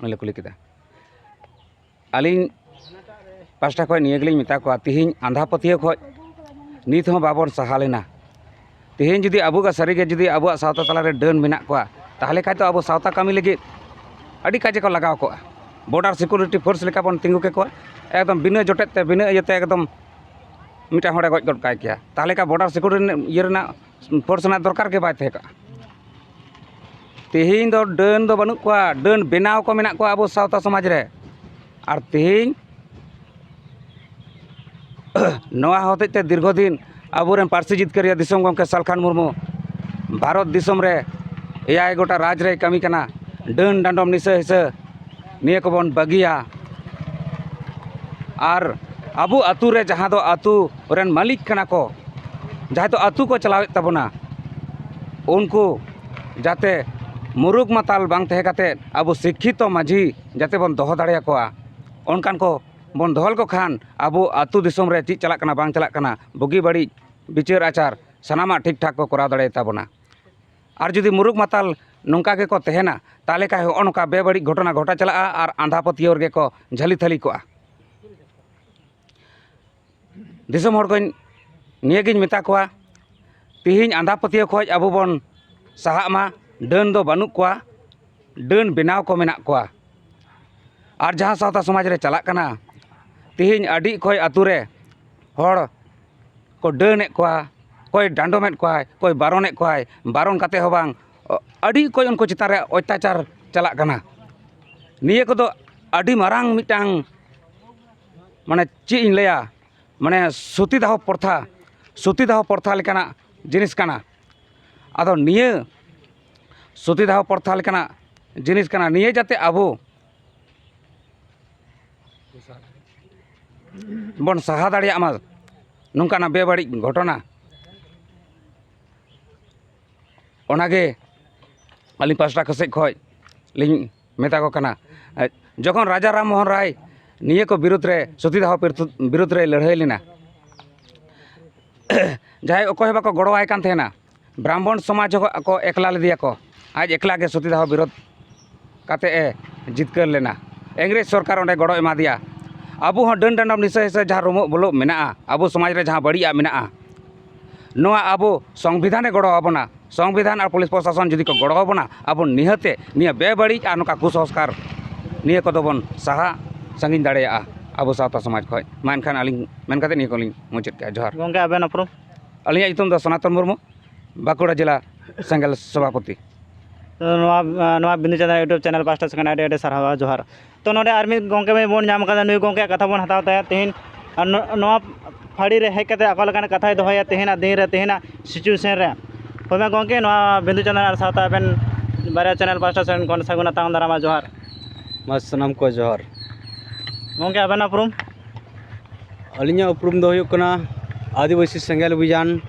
ᱚᱱᱮ ᱞᱮ ᱠᱩᱞᱤ ᱠᱮᱫᱟ᱾ ᱟᱹᱞᱤᱧ ᱯᱟᱥᱴᱟ ᱠᱷᱚᱱ ᱱᱤᱭᱟᱹ ᱜᱮᱞᱤᱧ ᱢᱮᱛᱟ ᱠᱚᱣᱟ, ᱛᱤᱦᱤᱧ ᱟᱸᱫᱷᱟ ᱯᱟᱹᱛᱭᱟᱹᱣ ᱠᱷᱚᱱ ᱱᱤᱛ ᱦᱚᱸ ᱵᱟᱵᱚᱱ ᱥᱟᱦᱟ ᱞᱮᱱᱟ᱾ ᱛᱤᱦᱤᱧ ᱡᱩᱫᱤ ᱟᱵᱚᱣᱟᱜ ᱥᱟᱹᱨᱤᱜᱮ ᱡᱩᱫᱤ ᱟᱵᱚᱣᱟᱜ ᱥᱟᱶᱛᱟ ᱛᱟᱞᱟᱨᱮ ᱰᱟᱹᱱ ᱢᱮᱱᱟᱜ ᱠᱚᱣᱟ, ᱛᱟᱦᱚᱞᱮ ᱠᱷᱟᱱ ᱫᱚ ᱟᱵᱚ ᱥᱟᱶᱛᱟ ᱠᱟᱹᱢᱤ ᱞᱟᱹᱜᱤᱫ ᱟᱹᱰᱤ ᱠᱟᱡᱮ ᱠᱚ ᱞᱟᱜᱟᱣ ᱠᱚᱜᱼᱟ᱾ ᱵᱚᱰᱟᱨ ᱥᱤᱠᱩᱨᱤᱴᱤ ᱯᱷᱳᱨᱥ ᱞᱮᱠᱟ ᱵᱚᱱ ᱛᱤᱸᱜᱩ ᱠᱮᱠᱚᱣᱟ, ᱮᱠᱫᱚᱢ ᱵᱤᱱᱟᱹ ᱡᱚᱴᱮᱫ ᱛᱮ, ᱵᱤᱱᱟᱹ ᱤᱭᱟᱹᱛᱮ ᱮᱠᱫᱚᱢ ᱢᱤᱫᱴᱟᱝ ᱦᱚᱲᱮ ᱜᱚᱡ ᱜᱚᱫ ᱠᱟᱭ ᱠᱮᱭᱟ᱾ ᱛᱟᱦᱚᱞᱮ ᱠᱷᱟᱱ ᱵᱚᱰᱟᱨ ᱥᱤᱠᱩᱨᱤᱴᱤ ᱤᱭᱟᱹ ᱨᱮᱱᱟᱜ ᱯᱷᱳᱨᱥ ᱨᱮᱱᱟᱜ ᱫᱚᱨᱠᱟᱨ ᱜᱮ ᱵᱟᱭ ᱛᱟᱦᱮᱸ ᱠᱚᱜᱼᱟ᱾ ᱛᱤᱦᱤᱧ ᱫᱚ ᱰᱟᱹᱱ ᱫᱚ ᱵᱟᱹᱱᱩᱜ ᱠᱚᱣᱟ, ᱰᱟᱹᱱ ᱵᱮᱱᱟᱣ ᱠᱚ ᱢᱮᱱᱟᱜ ᱠᱚᱣᱟ ᱟᱵᱚ ᱥᱟᱶᱛᱟ ᱥᱚᱢᱟᱡᱽ ᱨᱮ᱾ ᱟᱨ ᱛᱤᱦᱤᱧ ᱱᱚᱣᱟ ᱦᱚᱛᱮᱡ ᱛᱮ ᱫᱤᱨᱜᱷᱚ ᱫᱤᱱ ᱟᱵᱚᱨᱮᱱ ᱯᱟᱹᱨᱥᱤ ᱡᱤᱛᱠᱟᱹᱨᱤᱭᱟᱹ ᱫᱤᱥᱚᱢ ᱜᱚᱢᱠᱮ ᱥᱟᱞᱠᱷᱟᱱ ᱢᱩᱨᱢᱩ ᱵᱷᱟᱨᱚᱛ ᱫᱤᱥᱚᱢ ᱨᱮ ᱮᱭᱟᱭ ᱜᱚᱴᱟ ᱨᱟᱡᱽ ᱨᱮᱭ ᱠᱟᱹᱢᱤ ᱠᱟᱱᱟ᱾ ᱰᱟᱹᱱ ᱰᱟᱸᱰᱚᱢ, ᱱᱤᱥᱟᱹ ᱦᱤᱥᱟᱹ, ᱱᱤᱭᱟᱹ ᱠᱚᱵᱚᱱ ᱵᱟᱹᱜᱤᱭᱟ᱾ ᱟᱨ ᱟᱵᱚ ᱟᱹᱛᱩ ᱨᱮ, ᱡᱟᱦᱟᱸ ᱫᱚ ᱟᱹᱛᱩ ᱨᱮᱱ ᱢᱟᱹᱞᱤᱠ ᱠᱟᱱᱟ ᱠᱚ, ᱡᱟᱦᱟᱸᱭ ᱫᱚ ᱟᱹᱛᱩ ᱠᱚ ᱪᱟᱞᱟᱣᱮᱫ ᱛᱟᱵᱚᱱᱟ, ᱩᱱᱠᱩ ᱡᱟᱛᱮ ᱢᱩᱨᱩᱠ ᱢᱟᱛᱟᱞ ᱵᱟᱝ ᱛᱟᱦᱮᱸ ᱠᱟᱛᱮᱫ ᱟᱵᱚ ᱥᱤᱠᱠᱷᱤᱛᱚ ᱢᱟᱹᱡᱷᱤ ᱡᱟᱛᱮ ᱵᱚᱱ ᱫᱚᱦᱚ ᱫᱟᱲᱮᱭᱟᱠᱚᱣᱟ, ᱚᱱᱠᱟᱱ ᱠᱚ ᱵᱚᱱ ᱫᱚᱦᱚ ᱞᱮᱠᱚ ᱠᱷᱟᱱ ᱟᱵᱚ ᱟᱹᱛᱩ ᱫᱤᱥᱚᱢ ᱨᱮ ᱪᱮᱫ ᱪᱟᱞᱟᱜ ᱠᱟᱱᱟ, ᱵᱟᱝ ᱪᱟᱞᱟᱜ ᱠᱟᱱᱟ, ᱵᱩᱜᱤ ᱵᱟᱹᱲᱤᱡ, ᱵᱤᱪᱟᱹᱨ ᱟᱪᱟᱨ, ᱥᱟᱱᱟᱢᱟᱜ ᱴᱷᱤᱠ ᱴᱷᱟᱠ ᱠᱚ ᱠᱚᱨᱟᱣ ᱫᱟᱲᱮᱭᱟᱛᱟ ᱵᱚᱱᱟ᱾ ᱟᱨ ᱡᱩᱫᱤ ᱢᱩᱨᱩᱠ ᱢᱟᱛᱟᱞ ᱱᱚᱝᱠᱟ ᱜᱮᱠᱚ ᱛᱟᱦᱮᱱᱟ, ᱛᱟᱦᱚᱞᱮ ᱠᱷᱟᱱ ᱦᱚᱸᱜᱼᱚ ᱱᱚᱝᱠᱟ ᱵᱮᱵᱟᱹᱲᱤᱡ ᱜᱷᱚᱴᱚᱱᱟ ᱜᱷᱚᱴᱟᱣ ᱪᱟᱞᱟᱜᱼᱟ ᱟᱨ ᱟᱸᱫᱷᱟ ᱯᱟᱹᱛᱭᱟᱹᱣ ᱨᱮᱜᱮ ᱠᱚ ᱡᱷᱟᱹᱞᱤ ᱛᱷᱟᱹᱞᱤ ᱠᱚᱜᱼᱟ᱾ ᱫᱤᱥᱚᱢ ᱦᱚᱲ ᱠᱚᱧ ᱱᱤᱭᱟᱹᱜᱤᱧ ᱢᱮᱛᱟ ᱠᱚᱣᱟ, ᱛᱤᱦᱤᱧ ᱟᱸᱫᱷᱟ ᱯᱟᱹᱛᱭᱟᱹᱣ ᱠᱷᱚᱱ ᱟᱵᱚ ᱵᱚᱱ ᱥᱟᱦᱟᱜ ᱢᱟ᱾ ᱰᱟᱹᱱ ᱫᱚ ᱵᱟᱹᱱᱩᱜ ᱠᱚᱣᱟ, ᱰᱟᱹᱱ ᱵᱮᱱᱟᱣ ᱠᱚ ᱢᱮᱱᱟᱜ ᱠᱚᱣᱟ᱾ ᱟᱨ ᱡᱟᱦᱟᱸ ᱥᱟᱶᱛᱟ ᱥᱚᱢᱟᱡᱽ ᱨᱮ ᱪᱟᱞᱟᱜ ᱠᱟᱱᱟ, ᱛᱤᱦᱤᱧ ᱟᱹᱰᱤ ᱚᱠᱚᱡ ᱟᱹᱛᱩ ᱨᱮ ᱦᱚᱲ ᱠᱚ ᱰᱟᱹᱱᱮᱫ ᱠᱚᱣᱟ, ᱚᱠᱚᱭ ᱰᱟᱸᱰᱚᱢᱮᱫ ᱠᱚᱣᱟᱭ, ᱚᱠᱚᱭ ᱵᱟᱨᱚᱱᱮᱫ ᱠᱚᱣᱟᱭ, ᱵᱟᱨᱚᱱ ᱠᱟᱛᱮ ᱦᱚᱸ ᱵᱟᱝ, ᱟᱹᱰᱤ ᱚᱠᱚᱡ ᱩᱱᱠᱩ ᱪᱮᱛᱟᱱ ᱨᱮ ᱚᱛᱛᱟᱪᱟᱨ ᱪᱟᱞᱟᱜ ᱠᱟᱱᱟ᱾ ᱱᱤᱭᱟᱹ ᱠᱚᱫᱚ ᱟᱹᱰᱤ ᱢᱟᱨᱟᱝ ᱢᱤᱫᱴᱟᱝ, ᱢᱟᱱᱮ, ᱪᱮᱫ ᱤᱧ ᱞᱟᱹᱭᱟ, ᱢᱟᱱᱮ, ᱥᱚᱛᱤᱫᱟᱦᱚ ᱯᱨᱚᱛᱷᱟ, ᱥᱚᱛᱤᱫᱟᱦᱚ ᱯᱨᱚᱛᱷᱟ ᱞᱮᱠᱟᱱᱟᱜ ᱡᱤᱱᱤᱥ ᱠᱟᱱᱟ᱾ ᱟᱫᱚ ᱱᱤᱭᱟᱹ ᱥᱚᱛᱤᱫᱟᱦᱚ ᱯᱨᱚᱛᱷᱟ ᱞᱮᱠᱟᱱᱟᱜ ᱡᱤᱱᱤᱥ ᱠᱟᱱᱟ, ᱱᱤᱭᱟᱹ ᱡᱟᱛᱮ ᱟᱵᱚ ᱵᱚᱱ ᱥᱟᱦᱟ ᱫᱟᱲᱮᱭᱟᱜ ᱢᱟ ᱱᱚᱝᱠᱟᱱᱟᱜ ᱵᱮᱵᱟᱹᱲᱤᱡ ᱜᱷᱚᱴᱚᱱᱟ᱾ ᱚᱱᱟᱜᱮ ᱟᱹᱞᱤᱧ ᱯᱟᱥᱴᱟ ᱠᱚ ᱥᱮᱫ ᱠᱷᱚᱱ ᱞᱤᱧ ᱢᱮᱛᱟ ᱠᱚ ᱠᱟᱱᱟ᱾ ᱡᱚᱠᱷᱚᱱ ᱨᱟᱡᱟ ᱨᱟᱢ ᱢᱳᱦᱚᱱ ᱨᱟᱭ ᱱᱤᱭᱟᱹ ᱠᱚ ᱵᱤᱨᱩᱫᱽ ᱨᱮ, ᱥᱚᱛᱤᱫᱟᱦᱚ ᱵᱤᱨᱩᱫᱽ ᱨᱮᱭ ᱞᱟᱹᱲᱦᱟᱹᱭ ᱞᱮᱱᱟ, ᱡᱟᱦᱟᱸᱭ ᱚᱠᱚᱭ ᱦᱚᱸ ᱵᱟᱠᱚ ᱜᱚᱲᱚᱣᱟᱭ ᱠᱟᱱ ᱛᱟᱦᱮᱱᱟ, ᱵᱨᱟᱦᱢᱚᱱ ᱥᱚᱢᱟᱡᱽ ᱦᱚᱸ ᱟᱠᱚ ᱮᱠᱞᱟ ᱞᱮᱫᱮᱭᱟᱠᱚ, ᱟᱡ ᱮᱠᱞᱟ ᱜᱮ ᱥᱚᱛᱤᱫᱟᱦᱚ ᱵᱤᱨᱳᱫᱷ ᱠᱟᱛᱮ ᱮ ᱡᱤᱛᱠᱟᱹᱨ ᱞᱮᱱᱟ᱾ ᱤᱝᱨᱮᱡᱽ ᱥᱚᱨᱠᱟᱨ ᱚᱸᱰᱮ ᱜᱚᱲᱚ ᱮᱢᱟ ᱫᱮᱭᱟ᱾ ᱟᱵᱚ ᱦᱚᱸ ᱰᱟᱹᱱ ᱰᱟᱸᱰᱚᱢ ᱱᱤᱥᱟᱹ ᱦᱤᱥᱟᱹ ᱡᱟᱦᱟᱸ ᱨᱩᱢᱩᱜ ᱵᱩᱞᱩᱜ ᱢᱮᱱᱟᱜᱼᱟ, ᱟᱵᱚ ᱥᱚᱢᱟᱡᱽ ᱨᱮ ᱡᱟᱦᱟᱸ ᱵᱟᱹᱲᱤᱡᱟᱜ ᱢᱮᱱᱟᱜᱼᱟ, ᱱᱚᱣᱟ ᱟᱵᱚ ᱥᱚᱝᱵᱤᱫᱷᱟᱱᱮ ᱜᱚᱲᱚ ᱟᱵᱚᱱᱟ᱾ ᱥᱚᱝᱵᱤᱫᱷᱟᱱ ᱟᱨ ᱯᱩᱞᱤᱥ ᱯᱨᱚᱥᱟᱥᱚᱱ ᱡᱩᱫᱤ ᱠᱚ ᱜᱚᱲᱚ ᱟᱵᱚᱱᱟ, ᱟᱵᱚ ᱱᱤᱦᱟᱹᱛᱮ ᱱᱤᱭᱟᱹ ᱵᱮᱵᱟᱹᱲᱤᱡ ᱟᱨ ᱱᱚᱝᱠᱟ ᱠᱩᱥᱚᱝᱥᱠᱟᱨ ᱱᱤᱭᱟᱹ ᱠᱚᱫᱚ ᱵᱚᱱ ᱥᱟᱦᱟ ᱥᱟᱺᱜᱤᱧ ᱫᱟᱲᱮᱭᱟᱜᱼᱟ ᱟᱵᱚ ᱥᱟᱶᱛᱟ ᱥᱚᱢᱟᱡᱽ ᱠᱷᱚᱱ᱾ ᱢᱟ ᱮᱱᱠᱷᱟᱱ ᱟᱹᱞᱤᱧ ᱢᱮᱱ ᱠᱟᱛᱮ ᱱᱤᱭᱟᱹ ᱠᱚᱞᱤᱧ ᱢᱩᱪᱟᱹᱫ ᱠᱮᱫᱼᱟ᱾ ᱡᱚᱦᱟᱨ᱾ ᱜᱚᱢᱠᱮ, ᱟᱵᱮᱱ ᱩᱯᱨᱩᱢ? ᱟᱹᱞᱤᱧᱟᱜ ᱧᱩᱛᱩᱢ ᱫᱚ ᱥᱚᱱᱟᱛᱚᱱ ᱢᱩᱨᱢᱩ, ᱵᱟᱸᱠᱩᱲᱟ ᱡᱮᱞᱟ ᱥᱮᱸᱜᱮᱞ ᱥᱚᱵᱷᱟᱯᱚᱛᱤ᱾ ᱛᱚ, ᱱᱚᱣᱟ, ᱱᱚᱣᱟ ᱵᱤᱱᱫᱩ ᱪᱟᱸᱫᱟᱱ YouTube ᱪᱮᱱᱮᱞ ᱯᱟᱦᱴᱟ ᱥᱮᱫ ᱠᱷᱚᱱ ᱟᱹᱰᱤ ᱟᱹᱰᱤ ᱥᱟᱨᱦᱟᱣ, ᱡᱚᱦᱟᱨ᱾ ᱛᱚ, ᱱᱚᱰᱮ ᱟᱨ ᱢᱤᱫ ᱜᱚᱢᱠᱮ ᱵᱚᱱ ᱧᱟᱢ ᱟᱠᱟᱫᱟ, ᱱᱩᱭ ᱜᱚᱢᱠᱮᱭᱟᱜ ᱠᱟᱛᱷᱟ ᱵᱚᱱ ᱦᱟᱛᱟᱣ ᱛᱟᱭᱟ ᱛᱮᱦᱮᱧ᱾ ᱟᱨ ᱱᱚ-, ᱱᱚᱣᱟ ᱯᱷᱟᱹᱲᱤ ᱨᱮ ᱦᱮᱡ ᱠᱟᱛᱮ ᱚᱠᱟ ᱞᱮᱠᱟᱱ ᱠᱟᱛᱷᱟᱭ ᱫᱚᱦᱚᱭᱟ ᱛᱮᱦᱮᱧᱟᱜ ᱫᱤᱱ ᱨᱮ, ᱛᱮᱦᱮᱧᱟᱜ situation ᱨᱮ᱾ ᱦᱳᱭ ᱢᱟ ᱜᱚᱢᱠᱮ, ᱱᱚᱣᱟ ᱵᱤᱱᱫᱩ ᱪᱟᱸᱫᱟᱱ ᱟᱨ ᱥᱟᱶᱛᱮ ᱟᱵᱮᱱ ᱵᱟᱨᱭᱟ ᱪᱮᱱᱮᱞ ᱯᱟᱦᱴᱟ ᱥᱮᱫ ᱠᱷᱚᱱ ᱥᱟᱹᱜᱩᱱ ᱟᱛᱟᱝ ᱫᱟᱨᱟᱢᱟ, ᱡᱚᱦᱟᱨ᱾ ᱢᱟ ᱥᱟᱱᱟᱢ ᱠᱚ ᱡᱚᱦᱟᱨ᱾ ᱜᱚᱢᱠᱮ, ᱟᱵᱮᱱᱟᱜ ᱩᱯᱨᱩᱢ? ᱟᱹᱞᱤᱧᱟᱜ ᱩᱯᱨᱩᱢ ᱫᱚ ᱦᱩᱭᱩᱜ ᱠᱟᱱᱟ ᱟᱹᱫᱤᱵᱟᱹᱥᱤ ᱥᱮᱸᱜᱮᱞ ᱚᱵᱷᱤᱡᱟᱱ,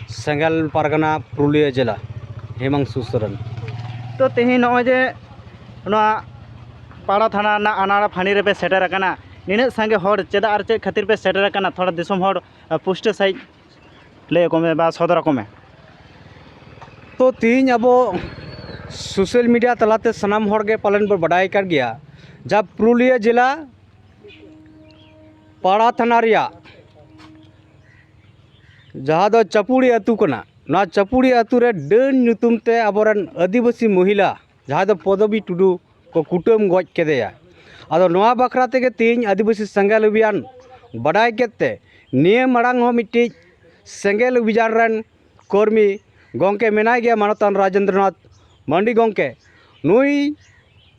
ᱥᱮᱸᱜᱮᱞ ᱯᱟᱨᱜᱟᱱᱟ, ᱯᱩᱨᱩᱞᱤᱭᱟᱹ ᱡᱮᱞᱟ, ᱦᱤᱢᱟᱝᱥᱩ ᱥᱚᱨᱮᱱ᱾ ᱛᱚ, ᱛᱮᱦᱮᱧ ᱱᱚᱜᱼᱚᱭ ᱡᱮ ᱱᱚᱣᱟ ᱯᱟᱲᱟ ᱛᱷᱟᱱᱟ ᱨᱮᱱᱟᱜ ᱟᱱᱟᱲᱟ ᱯᱷᱟᱹᱲᱤ ᱨᱮᱯᱮ ᱥᱮᱴᱮᱨ ᱟᱠᱟᱱᱟ, ᱱᱤᱱᱟᱹᱜ ᱥᱟᱸᱜᱮ ᱦᱚᱲ ᱪᱮᱫᱟᱜ ᱟᱨ ᱪᱮᱫ ᱠᱷᱟᱹᱛᱤᱨ ᱯᱮ ᱥᱮᱴᱮᱨ ᱟᱠᱟᱱᱟ? ᱛᱷᱚᱲᱟ ᱫᱤᱥᱚᱢ ᱦᱚᱲ, ᱟᱹ, ᱯᱩᱥᱴᱟᱹ ᱥᱟᱺᱦᱤᱡ ᱞᱟᱹᱭ ᱟᱠᱚ ᱢᱮ ᱵᱟ ᱥᱚᱫᱚᱨ ᱟᱠᱚ ᱢᱮ᱾ ᱛᱚ, ᱛᱮᱦᱮᱧ ᱟᱵᱚ social media ᱛᱟᱞᱟᱛᱮ ᱥᱟᱱᱟᱢ ᱦᱚᱲ ᱜᱮ ᱯᱟᱞᱮᱱ ᱵᱚ ᱵᱟᱰᱟᱭ ᱟᱠᱟᱫ ᱜᱮᱭᱟ, ᱡᱟ ᱯᱩᱨᱩᱞᱤᱭᱟᱹ ᱡᱮᱞᱟ ᱯᱟᱲᱟ ᱛᱷᱟᱱᱟ ᱨᱮᱭᱟᱜ ᱡᱟᱦᱟᱸ ᱫᱚ ᱪᱟᱯᱩᱲᱤ ᱟᱹᱛᱩ ᱠᱟᱱᱟ, ᱱᱚᱣᱟ ᱪᱟᱯᱩᱲᱤ ᱟᱹᱛᱩ ᱨᱮ ᱰᱟᱹᱱ ᱧᱩᱛᱩᱢ ᱛᱮ ᱟᱵᱚᱨᱮᱱ ᱟᱹᱫᱤᱵᱟᱹᱥᱤ ᱢᱚᱦᱤᱞᱟ ᱡᱟᱦᱟᱸᱭ ᱫᱚ ᱯᱚᱫᱚᱵᱤ ᱴᱩᱰᱩ ᱠᱚ ᱠᱩᱴᱟᱹᱢ ᱜᱚᱡ ᱠᱮᱫᱮᱭᱟ᱾ ᱟᱫᱚ ᱱᱚᱣᱟ ᱵᱟᱠᱷᱨᱟ ᱛᱮᱜᱮ ᱛᱮᱦᱮᱧ ᱟᱹᱫᱤᱵᱟᱹᱥᱤ ᱥᱮᱸᱜᱮᱞ ᱚᱵᱷᱤᱭᱟᱱ ᱵᱟᱰᱟᱭ ᱠᱮᱫ ᱛᱮ, ᱱᱤᱭᱟᱹ ᱢᱟᱲᱟᱝ ᱦᱚᱸ ᱢᱤᱫᱴᱤᱡ ᱥᱮᱸᱜᱮᱞ ᱚᱵᱷᱤᱡᱟᱱ ᱨᱮᱱ ᱠᱚᱨᱢᱤ ᱜᱚᱢᱠᱮ ᱢᱮᱱᱟᱭ ᱜᱮᱭᱟ, ᱢᱟᱱᱚᱛᱟᱱ ᱨᱟᱡᱮᱱᱫᱨᱚᱱᱟᱛᱷ ᱢᱟᱱᱰᱤ ᱜᱚᱢᱠᱮ, ᱱᱩᱭ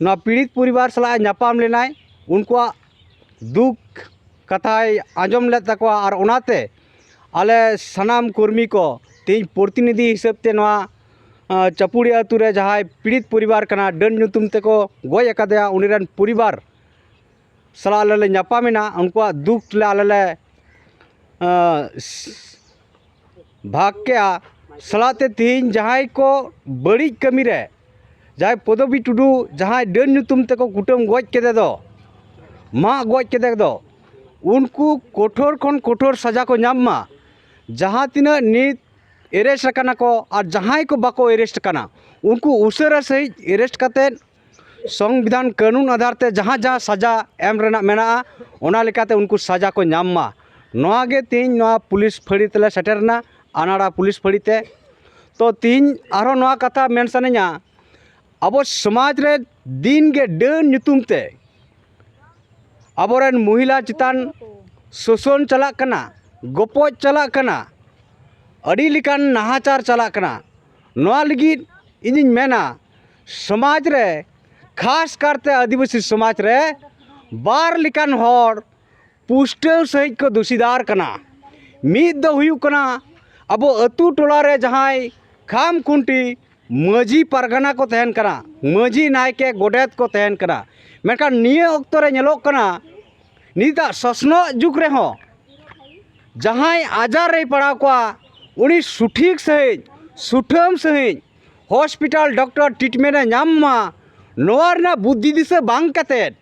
ᱱᱚᱣᱟ ᱯᱤᱲᱤᱛ ᱯᱚᱨᱤᱵᱟᱨ ᱥᱟᱞᱟᱜ ᱮ ᱧᱟᱯᱟᱢ ᱞᱮᱱᱟᱭ, ᱩᱱᱠᱩᱣᱟᱜ ᱫᱩᱠ ᱠᱟᱛᱷᱟᱭ ᱟᱸᱡᱚᱢ ᱞᱮᱫ ᱛᱟᱠᱚᱣᱟ, ᱟᱨ ᱚᱱᱟᱛᱮ ᱟᱞᱮ ᱥᱟᱱᱟᱢ ᱠᱚᱨᱢᱤ ᱠᱚ ᱛᱮᱦᱮᱧ ᱯᱨᱚᱛᱤᱱᱤᱫᱷᱤ ᱦᱤᱥᱟᱹᱵ ᱛᱮ ᱱᱚᱣᱟ, ᱟᱸ, ᱪᱟᱯᱩᱲᱤ ᱟᱹᱛᱩ ᱨᱮ ᱡᱟᱦᱟᱸᱭ ᱯᱤᱲᱤᱛ ᱯᱚᱨᱤᱵᱟᱨ ᱠᱟᱱᱟ, ᱰᱟᱹᱱ ᱧᱩᱛᱩᱢ ᱛᱮᱠᱚ ᱜᱚᱡ ᱟᱠᱟᱫᱮᱭᱟ, ᱩᱱᱤ ᱨᱮᱱ ᱯᱚᱨᱤᱵᱟᱨ ᱥᱟᱞᱟᱜ ᱟᱞᱮ ᱞᱮ ᱧᱟᱯᱟᱢ ᱮᱱᱟ, ᱩᱱᱠᱩᱣᱟᱜ ᱫᱩᱠ ᱞᱮ ᱟᱞᱮ ᱞᱮ, ᱟᱸ, ᱵᱷᱟᱜᱽ ᱠᱮᱜᱼᱟ᱾ ᱥᱟᱞᱟᱜ ᱛᱮ ᱛᱮᱦᱮᱧ ᱡᱟᱦᱟᱸᱭ ᱠᱚ ᱵᱟᱹᱲᱤᱡ ᱠᱟᱹᱢᱤ ᱨᱮ, ᱡᱟᱦᱟᱸᱭ ᱯᱚᱫᱚᱵᱤ ᱴᱩᱰᱩ, ᱡᱟᱦᱟᱸᱭ ᱰᱟᱹᱱ ᱧᱩᱛᱩᱢ ᱛᱮᱠᱚ ᱠᱩᱴᱟᱹᱢ ᱜᱚᱡ ᱠᱮᱫᱮ ᱫᱚ, ᱢᱟᱜ ᱜᱚᱡ ᱠᱮᱫᱮ ᱫᱚ, ᱩᱱᱠᱩ ᱠᱚᱴᱷᱳᱨ ᱠᱷᱚᱱ ᱠᱚᱴᱷᱳᱨ ᱥᱟᱡᱟ ᱠᱚ ᱧᱟᱢ ᱢᱟ᱾ ᱡᱟᱦᱟᱸ ᱛᱤᱱᱟᱹᱜ ᱱᱤᱛ arrest ᱟᱠᱟᱱᱟ ᱠᱚ ᱟᱨ ᱡᱟᱦᱟᱸᱭ ᱠᱚ ᱵᱟᱠᱚ arrest ᱟᱠᱟᱱᱟ, ᱩᱱᱠᱩ ᱩᱥᱟᱹᱨᱟ ᱥᱟᱺᱦᱤᱡ arrest ᱠᱟᱛᱮᱫ ᱥᱚᱝᱵᱤᱫᱷᱟᱱ ᱠᱟᱹᱱᱩᱱ ᱟᱫᱷᱟᱨ ᱛᱮ ᱡᱟᱦᱟᱸ ᱡᱟᱦᱟᱸ ᱥᱟᱡᱟ ᱮᱢ ᱨᱮᱱᱟᱜ ᱢᱮᱱᱟᱜᱼᱟ, ᱚᱱᱟ ᱞᱮᱠᱟᱛᱮ ᱩᱱᱠᱩ ᱥᱟᱡᱟ ᱠᱚ ᱧᱟᱢ ᱢᱟ᱾ ᱱᱚᱣᱟ ᱜᱮ ᱛᱮᱦᱮᱧ ᱱᱚᱣᱟ ᱯᱩᱞᱤᱥ ᱯᱷᱟᱹᱲᱤ ᱛᱮᱞᱮ ᱥᱮᱴᱮᱨ ᱮᱱᱟ, ᱟᱱᱟᱲᱟ ᱯᱩᱞᱤᱥ ᱯᱷᱟᱹᱲᱤ ᱛᱮ᱾ ᱛᱚ ᱛᱮᱦᱮᱧ ᱟᱨᱦᱚᱸ ᱱᱚᱣᱟ ᱠᱟᱛᱷᱟ ᱢᱮᱱ ᱥᱟᱱᱟᱧᱟ, ᱟᱵᱚ ᱥᱚᱢᱟᱡᱽ ᱨᱮ ᱫᱤᱱ ᱜᱮ ᱰᱟᱹᱱ ᱧᱩᱛᱩᱢ ᱛᱮ ᱟᱵᱚᱨᱮᱱ ᱢᱚᱦᱤᱞᱟ ᱪᱮᱛᱟᱱ ᱥᱳᱥᱚᱱ ᱪᱟᱞᱟᱜ ᱠᱟᱱᱟ, ᱜᱚᱯᱚᱡ ᱪᱟᱞᱟᱜ ᱠᱟᱱᱟ, ᱟᱹᱰᱤ ᱞᱮᱠᱟᱱ ᱱᱟᱦᱟᱪᱟᱨ ᱪᱟᱞᱟᱜ ᱠᱟᱱᱟ᱾ ᱱᱚᱣᱟ ᱞᱟᱹᱜᱤᱫ ᱤᱧᱤᱧ ᱢᱮᱱᱟ, ᱥᱚᱢᱟᱡᱽ ᱨᱮ ᱠᱷᱟᱥ ᱠᱟᱨᱛᱮ ᱟᱹᱫᱤᱵᱟᱹᱥᱤ ᱥᱚᱢᱟᱡᱽ ᱨᱮ ᱵᱟᱨ ᱞᱮᱠᱟᱱ ᱦᱚᱲ ᱯᱩᱥᱴᱟᱹᱣ ᱥᱟᱺᱦᱤᱡ ᱠᱚ ᱫᱩᱥᱤᱫᱟᱨ ᱠᱟᱱᱟ᱾ ᱢᱤᱫ ᱫᱚ ᱦᱩᱭᱩᱜ ᱠᱟᱱᱟ ᱟᱵᱚ ᱟᱹᱛᱩ ᱴᱚᱞᱟ ᱨᱮ ᱡᱟᱦᱟᱸᱭ ᱠᱷᱟᱢ ᱠᱷᱩᱱᱴᱤ ᱢᱟᱹᱡᱷᱤ ᱯᱟᱨᱜᱟᱱᱟ ᱠᱚ ᱛᱟᱦᱮᱱ ᱠᱟᱱᱟ, ᱢᱟᱹᱡᱷᱤ ᱱᱟᱭᱠᱮ ᱜᱚᱰᱮᱛ ᱠᱚ ᱛᱟᱦᱮᱱ ᱠᱟᱱᱟ, ᱢᱮᱱᱠᱷᱟᱱ ᱱᱤᱭᱟᱹ ᱚᱠᱛᱚ ᱨᱮ ᱧᱮᱞᱚᱜ ᱠᱟᱱᱟ ᱱᱤᱛᱟᱜ ᱥᱚᱥᱱᱚᱜ ᱡᱩᱜᱽ ᱨᱮᱦᱚᱸ ᱡᱟᱦᱟᱸᱭ ᱟᱡᱟᱨ ᱨᱮᱭ ᱯᱟᱲᱟᱣ ᱠᱚᱣᱟ, ᱩᱱᱤ ᱥᱚᱴᱷᱤᱠ ᱥᱟᱺᱦᱤᱡ, ᱥᱩᱴᱷᱟᱹᱢ ᱥᱟᱺᱦᱤᱡ ᱦᱚᱥᱯᱤᱴᱟᱞ ᱰᱚᱠᱴᱚᱨ ᱴᱨᱤᱴᱢᱮᱱᱴ ᱮ ᱧᱟᱢ ᱢᱟ, ᱱᱚᱣᱟ ᱨᱮᱱᱟᱜ ᱵᱩᱫᱽᱫᱷᱤ ᱫᱤᱥᱟᱹ ᱵᱟᱝ ᱠᱟᱛᱮᱫ,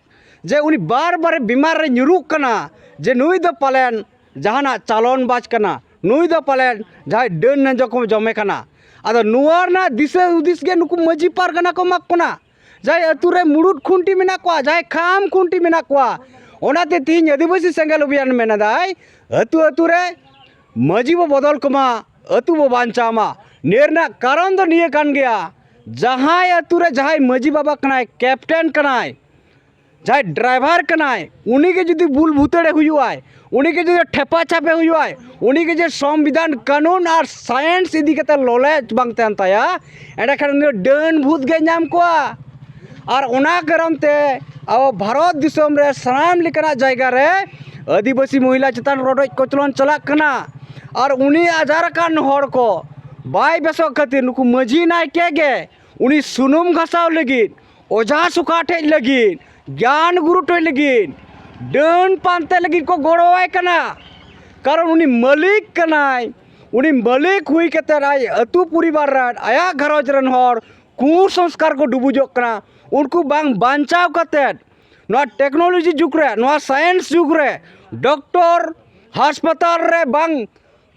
ᱡᱮ ᱩᱱᱤ ᱵᱟᱨ ᱵᱟᱨᱮ ᱵᱤᱢᱟᱨ ᱨᱮ ᱧᱩᱨᱩᱜ ᱠᱟᱱᱟ, ᱡᱮ ᱱᱩᱭ ᱫᱚ ᱯᱟᱞᱮᱱ ᱡᱟᱦᱟᱱᱟᱜ ᱪᱟᱞᱚᱱ ᱵᱟᱡᱽ ᱠᱟᱱᱟ, ᱱᱩᱭ ᱫᱚ ᱯᱟᱞᱮᱱ ᱡᱟᱦᱟᱸᱭ ᱰᱟᱹᱱ ᱱᱮᱸᱡᱚ ᱠᱚ ᱡᱚᱢᱮ ᱠᱟᱱᱟ᱾ ᱟᱫᱚ ᱱᱚᱣᱟ ᱨᱮᱱᱟᱜ ᱫᱤᱥᱟᱹ ᱦᱩᱫᱤᱥ ᱜᱮ ᱱᱩᱠᱩ ᱢᱟᱹᱡᱷᱤ ᱯᱟᱨᱜᱟᱱᱟ ᱠᱚ ᱮᱢᱟ ᱠᱚ ᱠᱟᱱᱟ᱾ ᱡᱟᱦᱟᱸᱭ ᱟᱹᱛᱩ ᱨᱮ ᱢᱩᱲᱩᱫ ᱠᱷᱩᱱᱴᱤ ᱢᱮᱱᱟᱜ ᱠᱚᱣᱟ, ᱡᱟᱦᱟᱸᱭ ᱠᱷᱟᱢ ᱠᱷᱩᱱᱴᱤ ᱢᱮᱱᱟᱜ ᱠᱚᱣᱟ᱾ ᱚᱱᱟᱛᱮ ᱛᱤᱦᱤᱧ ᱟᱹᱫᱤᱵᱟᱹᱥᱤ ᱥᱮᱸᱜᱮᱞ ᱚᱵᱷᱤᱭᱟᱱ ᱢᱮᱱ ᱮᱫᱟᱭ, ᱟᱹᱛᱩ ᱟᱹᱛᱩ ᱨᱮ ᱢᱟᱹᱡᱷᱤ ᱵᱚ ᱵᱚᱫᱚᱞ ᱠᱚᱢᱟ, ᱟᱹᱛᱩ ᱵᱚ ᱵᱟᱧᱪᱟᱣ ᱢᱟ᱾ ᱱᱤᱭᱟᱹ ᱨᱮᱱᱟᱜ ᱠᱟᱨᱚᱱ ᱫᱚ ᱱᱤᱭᱟᱹ ᱠᱟᱱ ᱜᱮᱭᱟ, ᱡᱟᱦᱟᱸᱭ ᱟᱹᱛᱩ ᱨᱮ ᱡᱟᱦᱟᱸᱭ ᱢᱟᱹᱡᱷᱤ ᱵᱟᱵᱟ ᱠᱟᱱᱟᱭ, ᱠᱮᱯᱴᱮᱱ ᱠᱟᱱᱟᱭ, ᱡᱟᱦᱟᱸᱭ ᱰᱨᱟᱭᱵᱷᱟᱨ ᱠᱟᱱᱟᱭ, ᱩᱱᱤ ᱜᱮ ᱡᱩᱫᱤ ᱵᱩᱞ ᱵᱷᱩᱛᱟᱹᱲᱮ ᱦᱩᱭᱩᱜᱼᱟᱭ, ᱩᱱᱤ ᱜᱮ ᱡᱩᱫᱤ ᱴᱷᱮᱯᱟ ᱪᱷᱟᱯᱮ ᱦᱩᱭᱩᱜᱼᱟᱭ, ᱩᱱᱤ ᱜᱮ ᱡᱩᱫᱤ ᱥᱚᱝᱵᱤᱫᱷᱟᱱ, ᱠᱟᱹᱱᱩᱱ ᱟᱨ ᱥᱟᱭᱮᱱᱥ ᱤᱫᱤ ᱠᱟᱛᱮ ᱞᱚᱞᱮᱡᱽ ᱵᱟᱝ ᱛᱟᱦᱮᱱ ᱛᱟᱭᱟ, ᱮᱸᱰᱮᱠᱷᱟᱱ ᱩᱱᱤ ᱫᱚ ᱰᱟᱹᱱ ᱵᱷᱩᱛ ᱜᱮ ᱧᱟᱢ ᱠᱚᱣᱟ᱾ ᱟᱨ ᱚᱱᱟ ᱠᱟᱨᱚᱱ ᱛᱮ ᱟᱵᱚ ᱵᱷᱟᱨᱚᱛ ᱫᱤᱥᱚᱢ ᱨᱮ ᱥᱟᱱᱟᱢ ᱞᱮᱠᱟᱱᱟᱜ ᱡᱟᱭᱜᱟ ᱨᱮ ᱟᱹᱫᱤᱵᱟᱹᱥᱤ ᱢᱚᱦᱤᱞᱟ ᱪᱮᱛᱟᱱ ᱨᱚᱰᱚᱡ ᱠᱚᱪᱞᱚᱱ ᱪᱟᱞᱟᱜ ᱠᱟᱱᱟ᱾ ᱟᱨ ᱩᱱᱤ ᱟᱡᱟᱨ ᱟᱠᱟᱱ ᱦᱚᱲ ᱠᱚ ᱵᱟᱭ ᱵᱮᱥᱚᱜ ᱠᱷᱟᱹᱛᱤᱨ ᱱᱩᱠᱩ ᱢᱟᱹᱡᱷᱤ ᱱᱟᱭᱠᱮ ᱜᱮ ᱩᱱᱤ ᱥᱩᱱᱩᱢ ᱜᱷᱟᱥᱟᱣ ᱞᱟᱹᱜᱤᱫ, ᱚᱡᱷᱟ ᱥᱩᱠᱟ ᱴᱷᱮᱡ ᱞᱟᱹᱜᱤᱫ, ᱜᱮᱭᱟᱱ ᱜᱩᱨᱩ ᱴᱷᱮᱡ ᱞᱟᱹᱜᱤᱫ, ᱰᱟᱹᱱ ᱯᱟᱱᱛᱮ ᱞᱟᱹᱜᱤᱫ ᱠᱚ ᱜᱚᱲᱚᱣᱟᱭ ᱠᱟᱱᱟ᱾ ᱠᱟᱨᱚᱱ ᱩᱱᱤ ᱢᱟᱹᱞᱤᱠ ᱠᱟᱱᱟᱭ᱾ ᱩᱱᱤ ᱢᱟᱹᱞᱤᱠ ᱦᱩᱭ ᱠᱟᱛᱮ ᱟᱡ ᱟᱹᱛᱩ ᱯᱚᱨᱤᱵᱟᱨ ᱨᱮᱱ, ᱟᱭᱟᱜ ᱜᱷᱟᱨᱚᱸᱡᱽ ᱨᱮᱱ ᱦᱚᱲ ᱠᱩᱥᱚᱝᱥᱠᱟᱨ ᱠᱚ ᱰᱩᱵᱩᱡᱚᱜ ᱠᱟᱱᱟ᱾ ᱩᱱᱠᱩ ᱵᱟᱝ ᱵᱟᱧᱪᱟᱣ ᱠᱟᱛᱮ, ᱱᱚᱣᱟ ᱴᱮᱠᱱᱳᱞᱚᱡᱤ ᱡᱩᱜᱽ ᱨᱮ, ᱱᱚᱣᱟ ᱥᱟᱭᱮᱱᱥ ᱡᱩᱜᱽ ᱨᱮ ᱰᱚᱠᱴᱚᱨ ᱦᱟᱥᱯᱟᱛᱟᱞ ᱨᱮ ᱵᱟᱝ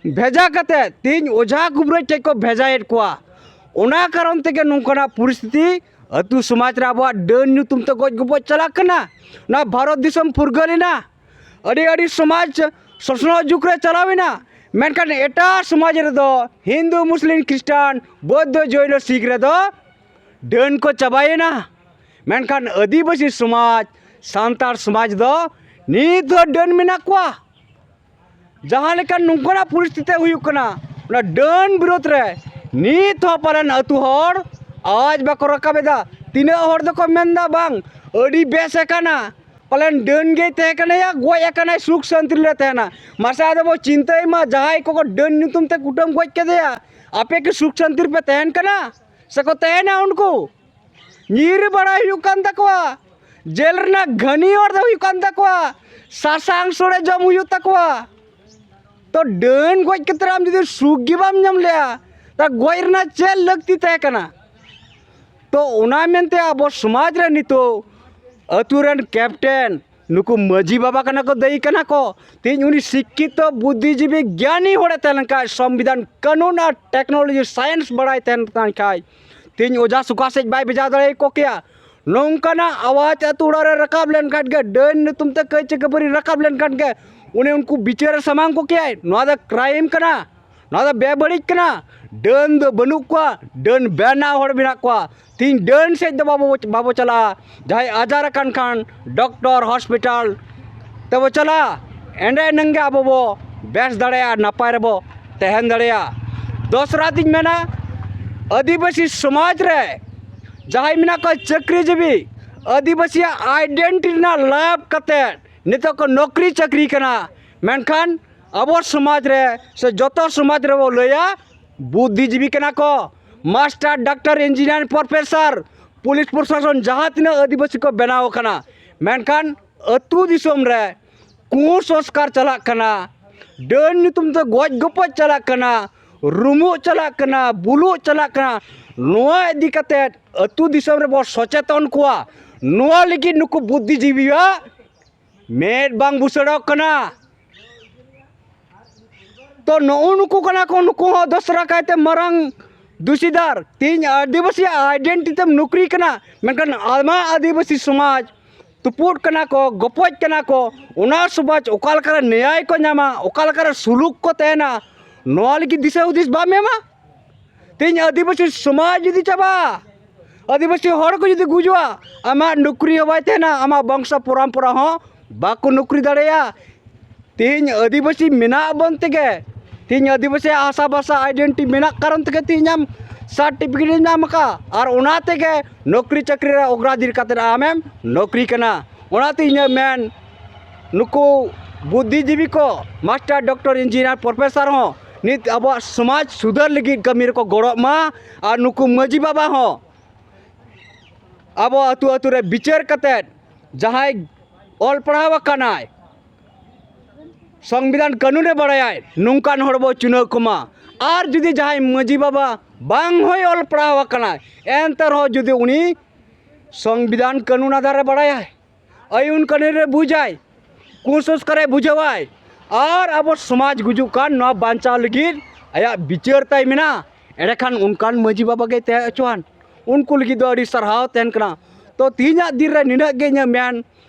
ᱵᱷᱮᱡᱟ ᱠᱟᱛᱮ ᱛᱮᱦᱮᱧ ᱚᱡᱷᱟ ᱠᱩᱵᱨᱟᱹᱡ ᱴᱷᱮᱡ ᱠᱚ ᱵᱷᱮᱡᱟᱭᱮᱫ ᱠᱚᱣᱟ᱾ ᱚᱱᱟ ᱠᱟᱨᱚᱱ ᱛᱮᱜᱮ ᱱᱚᱝᱠᱟᱱᱟᱜ ᱯᱚᱨᱤᱥᱛᱷᱤᱛᱤ ᱟᱹᱛᱩ ᱥᱚᱢᱟᱡᱽ ᱨᱮ ᱟᱵᱚᱣᱟᱜ ᱰᱟᱹᱱ ᱧᱩᱛᱩᱢ ᱛᱮ ᱜᱚᱡ ᱜᱚᱯᱚᱡ ᱪᱟᱞᱟᱜ ᱠᱟᱱᱟ᱾ ᱱᱚᱣᱟ ᱵᱷᱟᱨᱚᱛ ᱫᱤᱥᱚᱢ ᱯᱷᱩᱨᱜᱟᱹᱞ ᱮᱱᱟ, ᱟᱹᱰᱤ ᱟᱹᱰᱤ ᱥᱚᱢᱟᱡᱽ ᱥᱚᱥᱱᱚᱜ ᱡᱩᱜᱽ ᱨᱮ ᱪᱟᱞᱟᱣ ᱮᱱᱟ, ᱢᱮᱱᱠᱷᱟᱱ ᱮᱴᱟᱜ ᱥᱚᱢᱟᱡᱽ ᱨᱮᱫᱚ ᱦᱤᱱᱫᱩ, ᱢᱩᱥᱞᱤᱢ, ᱠᱷᱨᱤᱥᱴᱟᱱ, ᱵᱳᱫᱽᱫᱷᱚ, ᱡᱚᱭᱱᱚ, ᱥᱤᱠᱷ ᱨᱮᱫᱚ ᱰᱟᱹᱱ ᱠᱚ ᱪᱟᱵᱟᱭᱮᱱᱟ᱾ ᱢᱮᱱᱠᱷᱟᱱ ᱟᱹᱫᱤᱵᱟᱹᱥᱤ ᱥᱚᱢᱟᱡᱽ, ᱥᱟᱱᱛᱟᱲ ᱥᱚᱢᱟᱡᱽ ᱫᱚ ᱱᱤᱛ ᱦᱚᱸ ᱰᱟᱹᱱ ᱢᱮᱱᱟᱜ ᱠᱚᱣᱟ᱾ ᱡᱟᱦᱟᱸ ᱞᱮᱠᱟ ᱱᱚᱝᱠᱟᱱᱟᱜ ᱯᱚᱨᱤᱥᱛᱷᱤᱛᱤ ᱦᱩᱭᱩᱜ ᱠᱟᱱᱟ, ᱚᱱᱟ ᱰᱟᱹᱱ ᱵᱤᱨᱳᱫᱷ ᱨᱮ ᱱᱤᱛ ᱦᱚᱸ ᱯᱟᱞᱮᱱ ᱟᱹᱛᱩ ᱦᱚᱲ ᱟᱣᱟᱡᱽ ᱵᱟᱠᱚ ᱨᱟᱠᱟᱵ ᱮᱫᱟ᱾ ᱛᱤᱱᱟᱹᱜ ᱦᱚᱲ ᱫᱚᱠᱚ ᱢᱮᱱᱫᱟ, "ᱵᱟᱝ, ᱟᱹᱰᱤ ᱵᱮᱥ ᱟᱠᱟᱱᱟ, ᱯᱟᱞᱮᱱ ᱰᱟᱹᱱ ᱜᱮᱭ ᱛᱟᱦᱮᱸ ᱠᱟᱱᱟᱭᱟ, ᱜᱚᱡ ᱟᱠᱟᱱᱟᱭ, ᱥᱩᱠ ᱥᱟᱱᱛᱤ ᱨᱮᱞᱮ ᱛᱟᱦᱮᱱᱟ᱾" ᱢᱟᱥᱮ ᱟᱫᱚ ᱵᱚ ᱪᱤᱱᱛᱟᱹᱭ ᱢᱟ, ᱡᱟᱦᱟᱸᱭ ᱠᱚᱠᱚ ᱰᱟᱹᱱ ᱧᱩᱛᱩᱢ ᱛᱮ ᱠᱩᱴᱟᱹᱢ ᱜᱚᱡ ᱠᱮᱫᱮᱭᱟ, ᱟᱯᱮ ᱠᱤ ᱥᱩᱠ ᱥᱟᱱᱛᱤ ᱨᱮᱯᱮ ᱛᱟᱦᱮᱱ ᱠᱟᱱᱟ ᱥᱮᱠᱚ ᱛᱟᱦᱮᱱᱟ ᱩᱱᱠᱩ? ᱧᱤᱨ ᱵᱟᱲᱟᱭ ᱦᱩᱭᱩᱜ ᱠᱟᱱ ᱛᱟᱠᱚᱣᱟ, ᱡᱮᱞ ᱨᱮᱱᱟᱜ ᱜᱷᱟᱹᱱᱤ ᱚᱨ ᱫᱚ ᱦᱩᱭᱩᱜ ᱠᱟᱱ ᱛᱟᱠᱚᱣᱟ, ᱥᱟᱥᱟᱝ ᱥᱚᱲᱮ ᱡᱚᱢ ᱦᱩᱭᱩᱜ ᱛᱟᱠᱚᱣᱟ᱾ ᱛᱚ ᱰᱟᱹᱱ ᱜᱚᱡ ᱠᱟᱛᱮ ᱟᱢ ᱡᱩᱫᱤ ᱥᱩᱠ ᱜᱮ ᱵᱟᱢ ᱧᱟᱢ ᱞᱮᱜᱼᱟ, ᱛᱟ ᱜᱚᱡ ᱨᱮᱱᱟᱜ ᱪᱮᱫ ᱞᱟᱹᱠᱛᱤ ᱛᱟᱦᱮᱸ ᱠᱟᱱᱟ? ᱛᱚ ᱚᱱᱟ ᱢᱮᱱᱛᱮ ᱟᱵᱚ ᱥᱚᱢᱟᱡᱽ ᱨᱮ ᱱᱤᱛᱚᱜ ᱟᱹᱛᱩ ᱨᱮᱱ ᱠᱮᱯᱴᱮᱱ, ᱱᱩᱠᱩ ᱢᱟᱹᱡᱷᱤ ᱵᱟᱵᱟ ᱠᱟᱱᱟ ᱠᱚ, ᱫᱟᱹᱭᱤ ᱠᱟᱱᱟ ᱠᱚ᱾ ᱛᱮᱦᱮᱧ ᱩᱱᱤ ᱥᱤᱠᱠᱷᱤᱛᱚ ᱵᱩᱫᱽᱫᱷᱤᱡᱤᱵᱤ ᱜᱮᱭᱟᱱᱤ ᱦᱚᱲᱮ ᱛᱟᱦᱮᱸ ᱞᱮᱱ ᱠᱷᱟᱡ, ᱥᱚᱝᱵᱤᱫᱷᱟᱱ, ᱠᱟᱹᱱᱩᱱ ᱟᱨ ᱴᱮᱠᱱᱳᱞᱚᱡᱤ ᱥᱟᱭᱮᱱᱥ ᱵᱟᱲᱟᱭ ᱛᱟᱦᱮᱱ ᱠᱟᱱ ᱠᱷᱟᱡ, ᱛᱮᱦᱮᱧ ᱚᱡᱷᱟ ᱥᱩᱠᱷᱟ ᱥᱮᱡ ᱵᱟᱭ ᱵᱷᱮᱡᱟ ᱫᱟᱲᱮᱭᱟᱠᱚ ᱠᱮᱭᱟ᱾ ᱱᱚᱝᱠᱟᱱᱟᱜ ᱟᱣᱟᱡᱽ ᱟᱹᱛᱩ ᱚᱲᱟᱜ ᱨᱮ ᱨᱟᱠᱟᱵ ᱞᱮᱱᱠᱷᱟᱱ ᱜᱮ, ᱰᱟᱹᱱ ᱧᱩᱛᱩᱢ ᱛᱮ ᱠᱟᱹᱭᱪᱟᱹ ᱠᱷᱟᱹᱯᱟᱹᱨᱤ ᱨᱟᱠᱟᱵ ᱞᱮᱱᱠᱷᱟᱱ ᱜᱮ, ᱩᱱᱤ ᱩᱱᱠᱩ ᱵᱤᱪᱟᱹᱨ ᱨᱮ ᱥᱟᱢᱟᱝ ᱠᱚ ᱠᱮᱭᱟᱭ᱾ ᱱᱚᱣᱟ ᱫᱚ ᱠᱨᱟᱭᱤᱢ ᱠᱟᱱᱟ, ᱱᱚᱣᱟ ᱫᱚ ᱵᱮᱵᱟᱹᱲᱤᱡ ᱠᱟᱱᱟ᱾ ᱰᱟᱹᱱ ᱫᱚ ᱵᱟᱹᱱᱩᱜ ᱠᱚᱣᱟ, ᱰᱟᱹᱱ ᱵᱮᱱᱟᱣ ᱦᱚᱲ ᱢᱮᱱᱟᱜ ᱠᱚᱣᱟ᱾ ᱛᱤᱦᱤᱧ ᱰᱟᱹᱱ ᱥᱮᱫ ᱫᱚ ᱵᱟᱵᱚ, ᱵᱟᱵᱚ ᱪᱟᱞᱟᱜᱼᱟ᱾ ᱡᱟᱦᱟᱸᱭ ᱟᱡᱟᱨ ᱟᱠᱟᱱ ᱠᱷᱟᱱ ᱰᱚᱠᱴᱚᱨ, ᱦᱚᱥᱯᱤᱴᱟᱞ ᱛᱮᱵᱚ ᱪᱟᱞᱟᱜᱼᱟ, ᱮᱸᱰᱮ ᱮᱱᱟᱝ ᱜᱮ ᱟᱵᱚ ᱵᱚ ᱵᱮᱥ ᱫᱟᱲᱮᱭᱟᱜᱼᱟ, ᱱᱟᱯᱟᱭ ᱨᱮᱵᱚ ᱛᱟᱦᱮᱱ ᱫᱟᱲᱮᱭᱟᱜᱼᱟ᱾ ᱫᱚᱥᱨᱟ ᱫᱚᱧ ᱢᱮᱱᱟ, ᱟᱹᱫᱤᱵᱟᱹᱥᱤ ᱥᱚᱢᱟᱡᱽ ᱨᱮ ᱡᱟᱦᱟᱸᱭ ᱢᱮᱱᱟᱜ ᱠᱚᱣᱟ ᱪᱟᱹᱠᱨᱤᱡᱤᱵᱤ, ᱟᱹᱫᱤᱵᱟᱹᱥᱤᱭᱟᱜ ᱟᱭᱰᱮᱱᱴᱤᱴᱤ ᱨᱮᱱᱟᱜ ᱞᱟᱵᱷ ᱠᱟᱛᱮ ᱱᱤᱛᱚᱜ ᱠᱚ ᱱᱚᱠᱨᱤ ᱪᱟᱹᱠᱨᱤ ᱠᱟᱱᱟ, ᱢᱮᱱᱠᱷᱟᱱ ᱟᱵᱚ ᱥᱚᱢᱟᱡᱽ ᱨᱮ ᱥᱮ ᱡᱚᱛᱚ ᱥᱚᱢᱟᱡᱽ ᱨᱮᱵᱚ ᱞᱟᱹᱭᱟ, ᱵᱩᱫᱽᱫᱷᱤᱡᱤᱵᱤ ᱠᱟᱱᱟ ᱠᱚ, master, doctor, engineer, professor, police ᱯᱨᱚᱥᱟᱥᱚᱱ, ᱡᱟᱦᱟᱸ ᱛᱤᱱᱟᱹᱜ ᱟᱹᱫᱤᱵᱟᱹᱥᱤ ᱠᱚ ᱵᱮᱱᱟᱣ ᱟᱠᱟᱱᱟ, ᱢᱮᱱᱠᱷᱟᱱ ᱟᱹᱛᱩ ᱫᱤᱥᱚᱢ ᱨᱮ ᱠᱩᱥᱚᱝᱥᱠᱟᱨ ᱪᱟᱞᱟᱜ ᱠᱟᱱᱟ, ᱰᱟᱹᱱ ᱧᱩᱛᱩᱢ ᱛᱮ ᱜᱚᱡ ᱜᱚᱯᱚᱡ ᱪᱟᱞᱟᱜ ᱠᱟᱱᱟ, ᱨᱩᱢᱩᱜ ᱪᱟᱞᱟᱜ ᱠᱟᱱᱟ, ᱵᱩᱞᱩᱜ ᱪᱟᱞᱟᱜ ᱠᱟᱱᱟ᱾ ᱱᱚᱣᱟ ᱤᱫᱤ ᱠᱟᱛᱮ ᱟᱹᱛᱩ ᱫᱤᱥᱚᱢ ᱨᱮᱵᱚ ᱥᱚᱪᱮᱛᱚᱱ ᱠᱚᱣᱟ᱾ ᱱᱚᱣᱟ ᱞᱟᱹᱜᱤᱫ ᱱᱩᱠᱩ ᱵᱩᱫᱽᱫᱷᱤᱡᱤᱵᱤᱭᱟᱜ ᱢᱮᱫ ᱵᱟᱝ ᱵᱩᱥᱟᱹᱲᱚᱜ ᱠᱟᱱᱟ᱾ ᱛᱚ ᱱᱩᱜᱼᱩ ᱱᱩᱠᱩ ᱠᱟᱱᱟ ᱠᱚ, ᱱᱩᱠᱩ ᱦᱚᱸ ᱫᱚᱥᱨᱟ ᱠᱟᱭᱛᱮ ᱢᱟᱨᱟᱝ ᱫᱩᱥᱤᱫᱟᱨ, ᱛᱮᱦᱮᱧ ᱟᱹᱫᱤᱵᱟᱹᱥᱤ ᱟᱭᱰᱮᱱᱴᱤᱴᱤ ᱛᱮᱢ ᱱᱚᱠᱨᱤ ᱠᱟᱱᱟ, ᱢᱮᱱᱠᱷᱟᱱ ᱟᱭᱢᱟ ᱟᱹᱫᱤᱵᱟᱹᱥᱤ ᱥᱚᱢᱟᱡᱽ ᱛᱩᱯᱩᱫ ᱠᱟᱱᱟ ᱠᱚ, ᱜᱚᱯᱚᱡ ᱠᱟᱱᱟ ᱠᱚ, ᱚᱱᱟ ᱥᱚᱢᱟᱡᱽ ᱚᱠᱟ ᱞᱮᱠᱟᱨᱮ ᱱᱮᱭᱟᱭ ᱠᱚ ᱧᱟᱢᱟ, ᱚᱠᱟ ᱞᱮᱠᱟᱨᱮ ᱥᱩᱞᱩᱠ ᱠᱚ ᱛᱟᱦᱮᱱᱟ, ᱱᱚᱣᱟ ᱞᱟᱹᱜᱤᱫ ᱫᱤᱥᱟᱹ ᱦᱩᱫᱤᱥ ᱵᱟᱢ ᱮᱢᱟ? ᱛᱮᱦᱮᱧ ᱟᱹᱫᱤᱵᱟᱹᱥᱤ ᱥᱚᱢᱟᱡᱽ ᱡᱩᱫᱤ ᱪᱟᱵᱟᱜᱼᱟ, ᱟᱹᱫᱤᱵᱟᱹᱥᱤ ᱦᱚᱲ ᱠᱚ ᱡᱩᱫᱤ ᱜᱩᱡᱩᱜᱼᱟ, ᱟᱢᱟᱜ ᱱᱚᱠᱨᱤ ᱦᱚᱸ ᱵᱟᱭ ᱛᱟᱦᱮᱱᱟ, ᱟᱢᱟᱜ ᱵᱚᱝᱥᱚ ᱯᱚᱨᱚᱢᱯᱚᱨᱟ ᱦᱚᱸ ᱵᱟᱠᱚ ᱱᱚᱠᱨᱤ ᱫᱟᱲᱮᱭᱟᱜᱼᱟ᱾ ᱛᱮᱦᱮᱧ ᱟᱹᱫᱤᱵᱟᱹᱥᱤ ᱢᱮᱱᱟᱜ ᱵᱚᱱ ᱛᱮᱜᱮ, ᱛᱮᱦᱮᱧ ᱟᱹᱫᱤᱵᱟᱹᱥᱤ ᱦᱟᱥᱟ ᱵᱷᱟᱥᱟ ᱟᱭᱰᱮᱱᱴᱤᱴᱤ ᱢᱮᱱᱟᱜ ᱠᱟᱨᱚᱱ ᱛᱮᱜᱮ ᱛᱮᱦᱮᱧ ᱟᱢ ᱥᱟᱨᱴᱤᱯᱷᱤᱠᱮᱴ ᱮᱢ ᱧᱟᱢ ᱟᱠᱟᱫᱼᱟ, ᱟᱨ ᱚᱱᱟ ᱛᱮᱜᱮ ᱱᱚᱠᱨᱤ ᱪᱟᱹᱠᱨᱤ ᱨᱮ ᱚᱜᱨᱟᱫᱷᱤᱠᱟᱨ ᱠᱟᱛᱮ ᱟᱢᱮᱢ ᱱᱚᱠᱨᱤ ᱠᱟᱱᱟ᱾ ᱚᱱᱟᱛᱮ ᱤᱧᱟᱹᱜ ᱢᱮᱱ, ᱱᱩᱠᱩ ᱵᱩᱫᱽᱫᱷᱤᱡᱤᱵᱤ ᱠᱚ, ᱢᱟᱥᱴᱟᱨ, ᱰᱚᱠᱴᱚᱨ, ᱤᱧᱡᱤᱱᱤᱭᱟᱨ, ᱯᱨᱚᱯᱷᱮᱥᱚᱨ ᱦᱚᱸ ᱱᱤᱛ ᱟᱵᱚᱣᱟᱜ ᱥᱚᱢᱟᱡᱽ ᱥᱩᱫᱷᱟᱹᱨ ᱞᱟᱹᱜᱤᱫ ᱠᱟᱹᱢᱤ ᱨᱮᱠᱚ ᱜᱚᱲᱚᱜ ᱢᱟ, ᱟᱨ ᱱᱩᱠᱩ ᱢᱟᱹᱡᱷᱤ ᱵᱟᱵᱟ ᱦᱚᱸ ᱟᱵᱚ ᱟᱹᱛᱩ ᱟᱹᱛᱩ ᱨᱮ ᱵᱤᱪᱟᱹᱨ ᱠᱟᱛᱮᱫ ᱡᱟᱦᱟᱸᱭ ᱚᱞ ᱯᱟᱲᱦᱟᱣ ᱟᱠᱟᱱᱟᱭ, ᱥᱚᱝᱵᱤᱫᱷᱟᱱ ᱠᱟᱹᱱᱩᱱᱮ ᱵᱟᱲᱟᱭᱟᱭ, ᱱᱚᱝᱠᱟᱱ ᱦᱚᱲ ᱵᱚ ᱪᱩᱱᱟᱹᱣ ᱠᱚᱢᱟ᱾ ᱟᱨ ᱡᱩᱫᱤ ᱡᱟᱦᱟᱸᱭ ᱢᱟᱹᱡᱷᱤ ᱵᱟᱵᱟ ᱵᱟᱝ ᱦᱚᱸᱭ ᱚᱞ ᱯᱟᱲᱦᱟᱣ ᱟᱠᱟᱱᱟᱭ, ᱮᱱᱛᱮ ᱨᱮᱦᱚᱸ ᱡᱩᱫᱤ ᱩᱱᱤ ᱥᱚᱝᱵᱤᱫᱷᱟᱱ ᱠᱟᱹᱱᱩᱱ ᱟᱫᱷᱟᱨ ᱨᱮ ᱵᱟᱲᱟᱭᱟᱭ, ᱟᱹᱭᱩᱱ ᱠᱟᱹᱱᱩᱱ ᱨᱮ ᱵᱩᱡᱟᱭ, ᱠᱩᱥᱚᱝᱥᱠᱟᱨᱮ ᱵᱩᱡᱷᱟᱹᱣᱟᱭ, ᱟᱨ ᱟᱵᱚ ᱥᱚᱢᱟᱡᱽ ᱜᱩᱡᱩᱜ ᱠᱟᱱ ᱱᱚᱣᱟ ᱵᱟᱧᱪᱟᱣ ᱞᱟᱹᱜᱤᱫ ᱟᱭᱟᱜ ᱵᱤᱪᱟᱹᱨ ᱛᱟᱭ ᱢᱮᱱᱟᱜᱼᱟ, ᱮᱸᱰᱮᱠᱷᱟᱱ ᱚᱱᱠᱟᱱ ᱢᱟᱹᱡᱷᱤ ᱵᱟᱵᱟ ᱜᱮ ᱛᱟᱦᱮᱸ ᱦᱚᱪᱚᱣᱟᱱ᱾ ᱩᱱᱠᱩ ᱞᱟᱹᱜᱤᱫ ᱫᱚ ᱟᱹᱰᱤ ᱥᱟᱨᱦᱟᱣ ᱛᱟᱦᱮᱱ ᱠᱟᱱᱟ᱾ ᱛᱚ ᱛᱮᱦᱮᱧᱟᱜ ᱫᱤᱱ ᱨᱮ ᱱᱤᱱᱟᱹᱜ ᱜᱮ ᱤᱧᱟᱹᱜ ᱢᱮᱱ,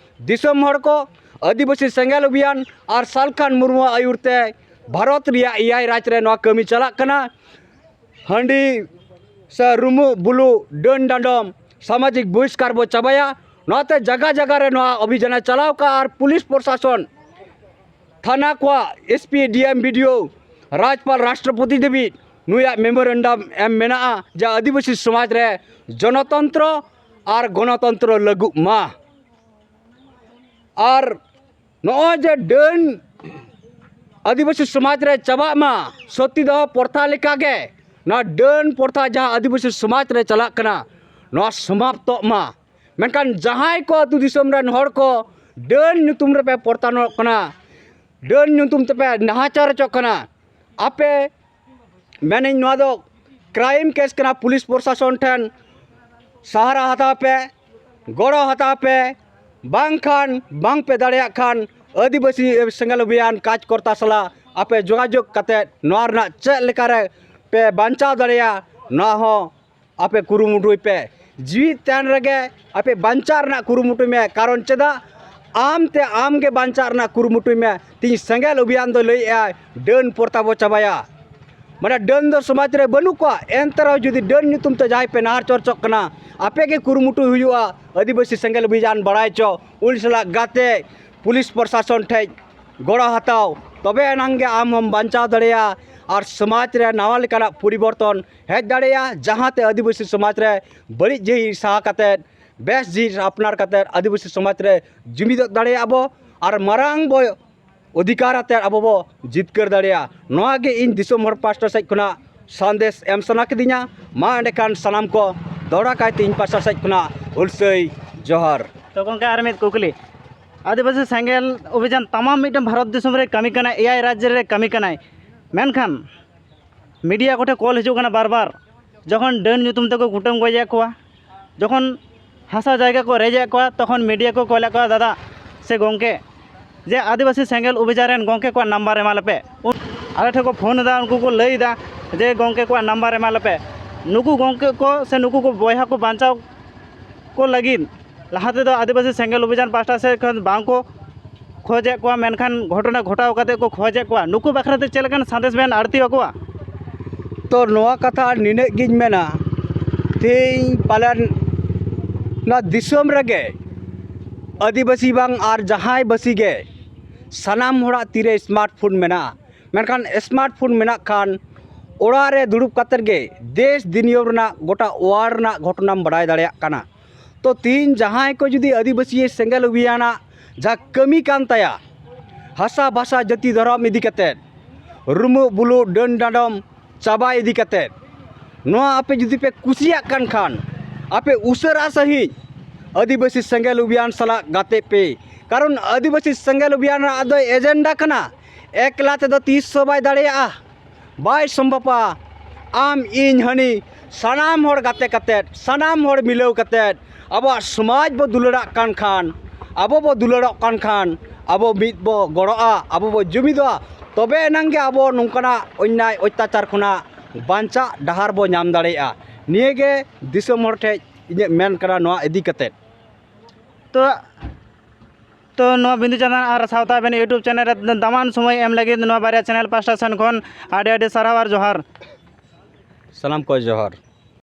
ᱫᱤᱥᱚᱢ ᱦᱚᱲ ᱠᱚ, ᱟᱹᱫᱤᱵᱟᱹᱥᱤ ᱥᱮᱸᱜᱮᱞ ᱚᱵᱷᱤᱭᱟᱱ ᱟᱨ ᱥᱟᱞᱠᱷᱟᱱ ᱢᱩᱨᱢᱩᱣᱟᱜ ᱟᱹᱭᱩᱨ ᱛᱮ ᱵᱷᱟᱨᱚᱛ ᱨᱮᱭᱟᱜ ᱮᱭᱟᱭ ᱨᱟᱡᱽ ᱨᱮ ᱱᱚᱣᱟ ᱠᱟᱹᱢᱤ ᱪᱟᱞᱟᱜ ᱠᱟᱱᱟ᱾ ᱦᱟᱺᱰᱤ ᱥᱮ ᱨᱩᱢᱩᱜ ᱵᱩᱞᱩᱜ ᱰᱟᱹᱱ ᱰᱟᱸᱰᱚᱢ ᱥᱟᱢᱟᱡᱤᱠ ᱵᱚᱦᱤᱥᱠᱟᱨ ᱵᱚ ᱪᱟᱵᱟᱭᱟ᱾ ᱱᱚᱣᱟᱛᱮ ᱡᱟᱜᱟ ᱡᱟᱜᱟ ᱨᱮ ᱱᱚᱣᱟ ᱚᱵᱷᱤᱡᱟᱱᱮ ᱪᱟᱞᱟᱣ ᱠᱟᱜᱼᱟ ᱟᱨ ᱯᱩᱞᱤᱥ ᱯᱨᱚᱥᱟᱥᱚᱱ, ᱛᱷᱟᱱᱟ ᱠᱚᱣᱟᱜ, ᱮᱥ ᱯᱤ, ᱰᱤ ᱮᱢ, ᱵᱤ ᱰᱤ ᱳ, ᱨᱟᱡᱽᱯᱟᱞ, ᱨᱟᱥᱴᱨᱚᱯᱚᱛᱤ ᱫᱷᱟᱹᱵᱤᱡ ᱱᱩᱭᱟᱜ ᱢᱮᱢᱳᱨᱮᱱᱰᱟᱢ ᱮᱢ ᱢᱮᱱᱟᱜᱼᱟ ᱡᱮ ᱟᱹᱫᱤᱵᱟᱹᱥᱤ ᱥᱚᱢᱟᱡᱽ ᱨᱮ ᱡᱚᱱᱚᱛᱚᱱᱛᱨᱚ ᱟᱨ ᱜᱚᱱᱚᱛᱚᱱᱛᱨᱚ ᱞᱟᱹᱜᱩᱜ ᱢᱟ᱾ ᱟᱨ ᱱᱚᱜᱼᱚᱭ ᱡᱮ ᱰᱟᱹᱱ ᱟᱹᱫᱤᱵᱟᱹᱥᱤ ᱥᱚᱢᱟᱡᱽ ᱨᱮ ᱪᱟᱵᱟᱜ ᱢᱟ, ᱥᱚᱛᱤ ᱫᱟᱦᱚ ᱯᱨᱚᱛᱷᱟ ᱞᱮᱠᱟᱜᱮ ᱱᱚᱣᱟ ᱰᱟᱹᱱ ᱯᱨᱚᱛᱷᱟ ᱡᱟᱦᱟᱸ ᱟᱹᱫᱤᱵᱟᱹᱥᱤ ᱥᱚᱢᱟᱡᱽ ᱨᱮ ᱪᱟᱞᱟᱜ ᱠᱟᱱᱟ, ᱱᱚᱣᱟ ᱥᱚᱢᱟᱯᱛᱚᱜ ᱢᱟ᱾ ᱢᱮᱱᱠᱷᱟᱱ ᱡᱟᱦᱟᱸᱭ ᱠᱚ ᱟᱹᱛᱩ ᱫᱤᱥᱚᱢ ᱨᱮᱱ ᱦᱚᱲ ᱠᱚ ᱰᱟᱹᱱ ᱧᱩᱛᱩᱢ ᱨᱮᱯᱮ ᱯᱨᱚᱛᱟᱨᱚᱱᱚᱜ ᱠᱟᱱᱟ, ᱰᱟᱹᱱ ᱧᱩᱛᱩᱢ ᱛᱮᱯᱮ ᱱᱟᱦᱟᱪᱟᱨ ᱦᱚᱪᱚᱜ ᱠᱟᱱᱟ, ᱟᱯᱮ, ᱢᱮᱱᱟᱹᱧ, ᱱᱚᱣᱟ ᱫᱚ ᱠᱨᱟᱭᱤᱢ ᱠᱮᱥ ᱠᱟᱱᱟ᱾ ᱯᱩᱞᱤᱥ ᱯᱨᱚᱥᱟᱥᱚᱱ ᱴᱷᱮᱱ ᱥᱟᱦᱟᱨᱟ ᱦᱟᱛᱟᱣ ᱯᱮ, ᱜᱚᱲᱚ ᱦᱟᱛᱟᱣ ᱯᱮ, ᱵᱟᱝᱠᱷᱟᱱ ᱵᱟᱝ ᱯᱮ ᱫᱟᱲᱮᱭᱟᱜ ᱠᱷᱟᱱ ᱟᱹᱫᱤᱵᱟᱹᱥᱤ ᱥᱮᱸᱜᱮᱞ ᱚᱵᱷᱤᱭᱟᱱ ᱠᱟᱨᱡᱽᱠᱚᱨᱛᱟ ᱥᱟᱞᱟᱜ ᱟᱯᱮ ᱡᱳᱜᱟᱡᱳᱜᱽ ᱠᱟᱛᱮ ᱱᱚᱣᱟ ᱨᱮᱱᱟᱜ ᱪᱮᱫ ᱞᱮᱠᱟᱨᱮ ᱯᱮ ᱵᱟᱧᱪᱟᱣ ᱫᱟᱲᱮᱭᱟᱜᱼᱟ, ᱱᱚᱣᱟ ᱦᱚᱸ ᱟᱯᱮ ᱠᱩᱨᱩᱢᱩᱴᱩᱭ ᱯᱮ᱾ ᱡᱤᱣᱤᱫ ᱛᱟᱦᱮᱱ ᱨᱮᱜᱮ ᱟᱯᱮ ᱵᱟᱧᱪᱟᱜ ᱨᱮᱱᱟᱜ ᱠᱩᱨᱩᱢᱩᱴᱩᱭ ᱢᱮ᱾ ᱠᱟᱨᱚᱱ ᱪᱮᱫᱟᱜ? ᱟᱢ ᱛᱮ ᱟᱢ ᱜᱮ ᱵᱟᱧᱪᱟᱜ ᱨᱮᱱᱟᱜ ᱠᱩᱨᱩᱢᱩᱴᱩᱭ ᱢᱮ᱾ ᱛᱤᱦᱤᱧ ᱥᱮᱸᱜᱮᱞ ᱚᱵᱷᱤᱭᱟᱱ ᱫᱚ ᱞᱟᱹᱭᱮᱫᱼᱟᱭ ᱰᱟᱹᱱ ᱯᱚᱨᱛᱟ ᱵᱚ ᱪᱟᱵᱟᱭᱟ᱾ ᱢᱟᱱᱮ ᱰᱟᱹᱱ ᱫᱚ ᱥᱚᱢᱟᱡᱽ ᱨᱮ ᱵᱟᱹᱱᱩᱜ ᱠᱚᱣᱟ, ᱮᱱᱛᱮ ᱨᱮᱦᱚᱸ ᱡᱩᱫᱤ ᱰᱟᱹᱱ ᱧᱩᱛᱩᱢ ᱛᱮ ᱡᱟᱦᱟᱸᱭ ᱯᱮ ᱱᱟᱦᱟᱨ ᱪᱚᱨᱪᱚᱜ ᱠᱟᱱᱟ, ᱟᱯᱮ ᱜᱮ ᱠᱩᱨᱩᱢᱩᱴᱩ ᱦᱩᱭᱩᱜᱼᱟ ᱟᱹᱫᱤᱵᱟᱹᱥᱤ ᱥᱮᱸᱜᱮᱞ ᱚᱵᱷᱤᱡᱟᱱ ᱵᱟᱲᱟᱭ ᱪᱚ, ᱩᱱᱤ ᱥᱟᱞᱟᱜ ᱜᱟᱛᱮ, ᱯᱩᱞᱤᱥ ᱯᱨᱚᱥᱟᱥᱚᱱ ᱴᱷᱮᱡ ᱜᱚᱲᱚ ᱦᱟᱛᱟᱣ, ᱛᱚᱵᱮ ᱮᱱᱟᱝ ᱜᱮ ᱟᱢ ᱦᱚᱢ ᱵᱟᱧᱪᱟᱣ ᱫᱟᱲᱮᱭᱟᱜᱼᱟ ᱟᱨ ᱥᱚᱢᱟᱡᱽ ᱨᱮ ᱱᱟᱣᱟ ᱞᱮᱠᱟᱱᱟᱜ ᱯᱚᱨᱤᱵᱚᱨᱛᱚᱱ ᱦᱮᱡ ᱫᱟᱲᱮᱭᱟᱜᱼᱟ, ᱡᱟᱦᱟᱸᱛᱮ ᱟᱹᱫᱤᱵᱟᱹᱥᱤ ᱥᱚᱢᱟᱡᱽ ᱨᱮ ᱵᱟᱹᱲᱤᱡ ᱡᱤᱱᱤᱥ ᱥᱟᱦᱟ ᱠᱟᱛᱮᱫ ᱵᱮᱥ ᱡᱤᱱᱤᱥ ᱟᱯᱱᱟᱨ ᱠᱟᱛᱮᱫ ᱟᱹᱫᱤᱵᱟᱹᱥᱤ ᱥᱚᱢᱟᱡᱽ ᱨᱮ ᱡᱩᱢᱤᱫᱚᱜ ᱫᱟᱲᱮᱭᱟᱜᱼᱟ ᱵᱚ ᱟᱨ ᱢᱟᱨᱟᱝ ᱵᱚ ᱚᱫᱷᱤᱠᱟᱨ ᱟᱛᱮᱫ ᱟᱵᱚ ᱵᱚ ᱡᱤᱛᱠᱟᱹᱨ ᱫᱟᱲᱮᱭᱟᱜᱼᱟ᱾ ᱱᱚᱣᱟ ᱜᱮ ᱤᱧ ᱫᱤᱥᱚᱢ ᱦᱚᱲ ᱯᱟᱥᱴᱟ ᱥᱮᱫ ᱠᱷᱚᱱᱟᱜ ᱥᱟᱸᱫᱮᱥ ᱮᱢ ᱥᱟᱱᱟ ᱠᱤᱫᱤᱧᱟ᱾ ᱢᱟ ᱮᱸᱰᱮᱠᱷᱟᱱ ᱥᱟᱱᱟᱢ ᱠᱚ ᱫᱚᱦᱲᱟ ᱠᱟᱭᱛᱮ ᱤᱧ ᱯᱟᱥᱴᱟ ᱥᱮᱫ ᱠᱷᱚᱱᱟᱜ ᱦᱩᱞᱥᱟᱹᱭ ᱡᱚᱦᱟᱨ᱾ ᱛᱚ ᱜᱚᱢᱠᱮ, ᱟᱨ ᱢᱤᱫ ᱠᱩᱠᱞᱤ, ᱟᱹᱫᱤᱵᱟᱹᱥᱤ ᱥᱮᱸᱜᱮᱞ ᱚᱵᱷᱤᱡᱟᱱ ᱛᱟᱢᱟᱢ ᱢᱤᱫᱴᱮᱱ ᱵᱷᱟᱨᱚᱛ ᱫᱤᱥᱚᱢ ᱨᱮ ᱠᱟᱹᱢᱤ ᱠᱟᱱᱟᱭ, ᱮᱭᱟᱭ ᱨᱟᱡᱽᱡᱚ ᱨᱮ ᱠᱟᱹᱢᱤ ᱠᱟᱱᱟᱭ, ᱢᱮᱱᱠᱷᱟᱱ ᱢᱤᱰᱤᱭᱟ ᱠᱚᱴᱷᱮᱱ ᱠᱚᱞ ᱦᱤᱡᱩᱜ ᱠᱟᱱᱟ ᱵᱟᱨ ᱵᱟᱨ, ᱡᱚᱠᱷᱚᱱ ᱰᱟᱹᱱ ᱧᱩᱛᱩᱢ ᱛᱮᱠᱚ ᱠᱩᱴᱟᱹᱢ ᱜᱚᱡᱮᱫ ᱠᱚᱣᱟ, ᱡᱚᱠᱷᱚᱱ ᱦᱟᱥᱟ ᱡᱟᱭᱜᱟ ᱠᱚ ᱨᱮᱡᱮᱫ ᱠᱚᱣᱟ, ᱛᱚᱠᱷᱚᱱ ᱢᱤᱰᱤᱭᱟ ᱠᱚ ᱠᱚᱞᱮᱫ ᱠᱚᱣᱟ, ᱫᱟᱫᱟ ᱥᱮ ᱜᱚᱢᱠᱮ, ᱡᱮ ᱟᱹᱫᱤᱵᱟᱹᱥᱤ ᱥᱮᱸᱜᱮᱞ ᱚᱵᱷᱤᱡᱟᱱ ᱨᱮᱱ ᱜᱚᱢᱠᱮ ᱠᱚᱣᱟᱜ ᱱᱟᱢᱵᱟᱨ ᱮᱢᱟ ᱞᱮᱯᱮ᱾ ᱩᱱ ᱟᱞᱮ ᱴᱷᱮᱱ ᱠᱚ ᱯᱷᱳᱱ ᱮᱫᱟ, ᱩᱱᱠᱩ ᱠᱚ ᱞᱟᱹᱭ ᱮᱫᱟ ᱡᱮ ᱜᱚᱢᱠᱮ ᱠᱚᱣᱟᱜ ᱱᱟᱢᱵᱟᱨ ᱮᱢᱟ ᱞᱮᱯᱮ᱾ ᱱᱩᱠᱩ ᱜᱚᱢᱠᱮ ᱠᱚ ᱥᱮ ᱱᱩᱠᱩ ᱠᱚ ᱵᱚᱭᱦᱟ ᱠᱚ ᱵᱟᱧᱪᱟᱣ ᱠᱚ ᱞᱟᱹᱜᱤᱫ ᱞᱟᱦᱟ ᱛᱮᱫᱚ ᱟᱹᱫᱤᱵᱟᱹᱥᱤ ᱥᱮᱸᱜᱮᱞ ᱚᱵᱷᱤᱡᱟᱱ ᱯᱟᱦᱴᱟ ᱥᱮᱫ ᱠᱷᱚᱱ ᱵᱟᱝ ᱠᱚ ᱠᱷᱚᱡᱮᱫ ᱠᱚᱣᱟ, ᱢᱮᱱᱠᱷᱟᱱ ᱜᱷᱚᱴᱚᱱᱟ ᱜᱷᱚᱴᱟᱣ ᱠᱟᱛᱮ ᱠᱚ ᱠᱷᱚᱡᱮᱫ ᱠᱚᱣᱟ᱾ ᱱᱩᱠᱩ ᱵᱟᱠᱷᱨᱟ ᱛᱮ ᱪᱮᱫ ᱞᱮᱠᱟᱱ ᱥᱟᱸᱫᱮᱥ ᱵᱮᱱ ᱟᱹᱲᱛᱤ ᱟᱠᱚᱣᱟ? ᱛᱚ ᱱᱚᱣᱟ ᱠᱟᱛᱷᱟ ᱱᱤᱱᱟᱹᱜ ᱜᱤᱧ ᱢᱮᱱᱟ, ᱛᱮᱦᱮᱧ ᱯᱟᱞᱮᱱ ᱱᱚᱣᱟ ᱫᱤᱥᱚᱢ ᱨᱮᱜᱮ ᱟᱹᱫᱤᱵᱟᱹᱥᱤ ᱵᱟᱝ ᱟᱨ ᱡᱟᱦᱟᱸᱭ ᱵᱟᱹᱥᱤ ᱜᱮ ᱥᱟᱱᱟᱢ ᱦᱚᱲᱟᱜ ᱛᱤᱨᱮ ᱥᱢᱟᱨᱴ ᱯᱷᱳᱱ ᱢᱮᱱᱟᱜᱼᱟ᱾ ᱢᱮᱱᱠᱷᱟᱱ ᱥᱢᱟᱨᱴ ᱯᱷᱳᱱ ᱢᱮᱱᱟᱜ ᱠᱷᱟᱱ ᱚᱲᱟᱜ ᱨᱮ ᱫᱩᱲᱩᱵ ᱠᱟᱛᱮᱫ ᱜᱮ ᱫᱮᱥ ᱫᱩᱱᱤᱭᱟᱹ ᱨᱮᱱᱟᱜ ᱜᱚᱴᱟ ᱣᱟᱨᱞᱰ ᱨᱮᱱᱟᱜ ᱜᱷᱚᱴᱚᱱᱟᱢ ᱵᱟᱲᱟᱭ ᱫᱟᱲᱮᱭᱟᱜ ᱠᱟᱱᱟ᱾ ᱛᱚ ᱛᱤᱦᱤᱧ ᱡᱟᱦᱟᱸᱭ ᱠᱚ ᱡᱩᱫᱤ ᱟᱹᱫᱤᱵᱟᱹᱥᱤ ᱥᱮᱸᱜᱮᱞ ᱚᱵᱷᱤᱭᱟᱱᱟᱜ ᱡᱟᱦᱟᱸ ᱠᱟᱹᱢᱤ ᱠᱟᱱ ᱛᱟᱭᱟ, ᱦᱟᱥᱟ ᱵᱷᱟᱥᱟ ᱡᱟᱹᱛᱤ ᱫᱷᱚᱨᱚᱢ ᱤᱫᱤ ᱠᱟᱛᱮᱫ, ᱨᱩᱢᱩᱜ ᱵᱩᱞᱩᱜ ᱰᱟᱹᱱ ᱰᱟᱸᱰᱚᱢ ᱪᱟᱵᱟ ᱤᱫᱤ ᱠᱟᱛᱮᱫ, ᱱᱚᱣᱟ ᱟᱯᱮ ᱡᱩᱫᱤ ᱯᱮ ᱠᱩᱥᱤᱭᱟᱜ ᱠᱟᱱ ᱠᱷᱟᱱ, ᱟᱯᱮ ᱩᱥᱟᱹᱨᱟ ᱥᱟᱺᱦᱤᱡ ᱟᱹᱫᱤᱵᱟᱹᱥᱤ ᱥᱮᱸᱜᱮᱞ ᱚᱵᱷᱤᱭᱟᱱ ᱥᱟᱞᱟᱜ ᱜᱟᱛᱮᱜ ᱯᱮ᱾ ᱠᱟᱨᱚᱱ ᱟᱹᱫᱤᱵᱟᱹᱥᱤ ᱥᱮᱸᱜᱮᱞ ᱚᱵᱷᱤᱭᱟᱱ ᱨᱮᱱᱟᱜ ᱫᱚ ᱮᱡᱮᱱᱰᱟ ᱠᱟᱱᱟ, ᱮᱠᱞᱟ ᱛᱮᱫᱚ ᱛᱤᱥ ᱦᱚᱸ ᱵᱟᱭ ᱫᱟᱲᱮᱭᱟᱜᱼᱟ, ᱵᱟᱭ ᱥᱚᱢᱵᱷᱚᱵᱟ᱾ ᱟᱢ, ᱤᱧ, ᱦᱟᱹᱱᱤ, ᱥᱟᱱᱟᱢ ᱦᱚᱲ ᱜᱟᱛᱮ ᱠᱟᱛᱮᱫ, ᱥᱟᱱᱟᱢ ᱦᱚᱲ ᱢᱤᱞᱟᱹᱣ ᱠᱟᱛᱮᱫ ᱟᱵᱚᱣᱟᱜ ᱥᱚᱢᱟᱡᱽ ᱵᱚ ᱫᱩᱞᱟᱹᱲᱟᱜ ᱠᱟᱱ ᱠᱷᱟᱱ, ᱟᱵᱚ ᱵᱚ ᱫᱩᱞᱟᱹᱲᱚᱜ ᱠᱟᱱ ᱠᱷᱟᱱ, ᱟᱵᱚ ᱢᱤᱫ ᱵᱚ ᱜᱚᱲᱚᱜᱼᱟ, ᱟᱵᱚ ᱵᱚ ᱡᱩᱢᱤᱫᱚᱜᱼᱟ, ᱛᱚᱵᱮ ᱮᱱᱟᱝ ᱜᱮ ᱟᱵᱚ ᱱᱚᱝᱠᱟᱱᱟᱜ ᱚᱱᱭᱟᱭ ᱚᱛᱛᱟᱪᱟᱨ ᱠᱷᱚᱱᱟᱜ ᱵᱟᱧᱪᱟᱜ ᱰᱟᱦᱟᱨ ᱵᱚ ᱧᱟᱢ ᱫᱟᱲᱮᱭᱟᱜᱼᱟ᱾ ᱱᱤᱭᱟᱹᱜᱮ ᱫᱤᱥᱚᱢ ᱦᱚᱲ ᱴᱷᱮᱱ ᱤᱧᱟᱹᱜ ᱢᱮᱱ ᱠᱟᱱᱟ ᱱᱚᱣᱟ ᱤᱫᱤ ᱠᱟᱛᱮᱫ᱾ ᱛᱚ ᱛᱚ ᱱᱚᱣᱟ ᱵᱤᱸᱫᱩ ᱪᱟᱸᱫᱟᱱ ᱟᱨ ᱥᱟᱶᱛᱟ ᱟᱵᱮᱱ YouTube ᱪᱮᱱᱮᱞ ᱨᱮ ᱫᱟᱢᱟᱱ ᱥᱚᱢᱚᱭ ᱮᱢ ᱞᱟᱹᱜᱤᱫ ᱱᱚᱣᱟ ᱵᱟᱨᱭᱟ ᱪᱮᱱᱮᱞ ᱯᱟᱦᱴᱟ ᱥᱮᱱ ᱠᱷᱚᱱ ᱟᱹᱰᱤ ᱟᱹᱰᱤ ᱥᱟᱨᱦᱟᱣ ᱟᱨ ᱡᱚᱦᱟᱨ᱾ ᱥᱟᱱᱟᱢ ᱠᱚ ᱡᱚᱦᱟᱨ᱾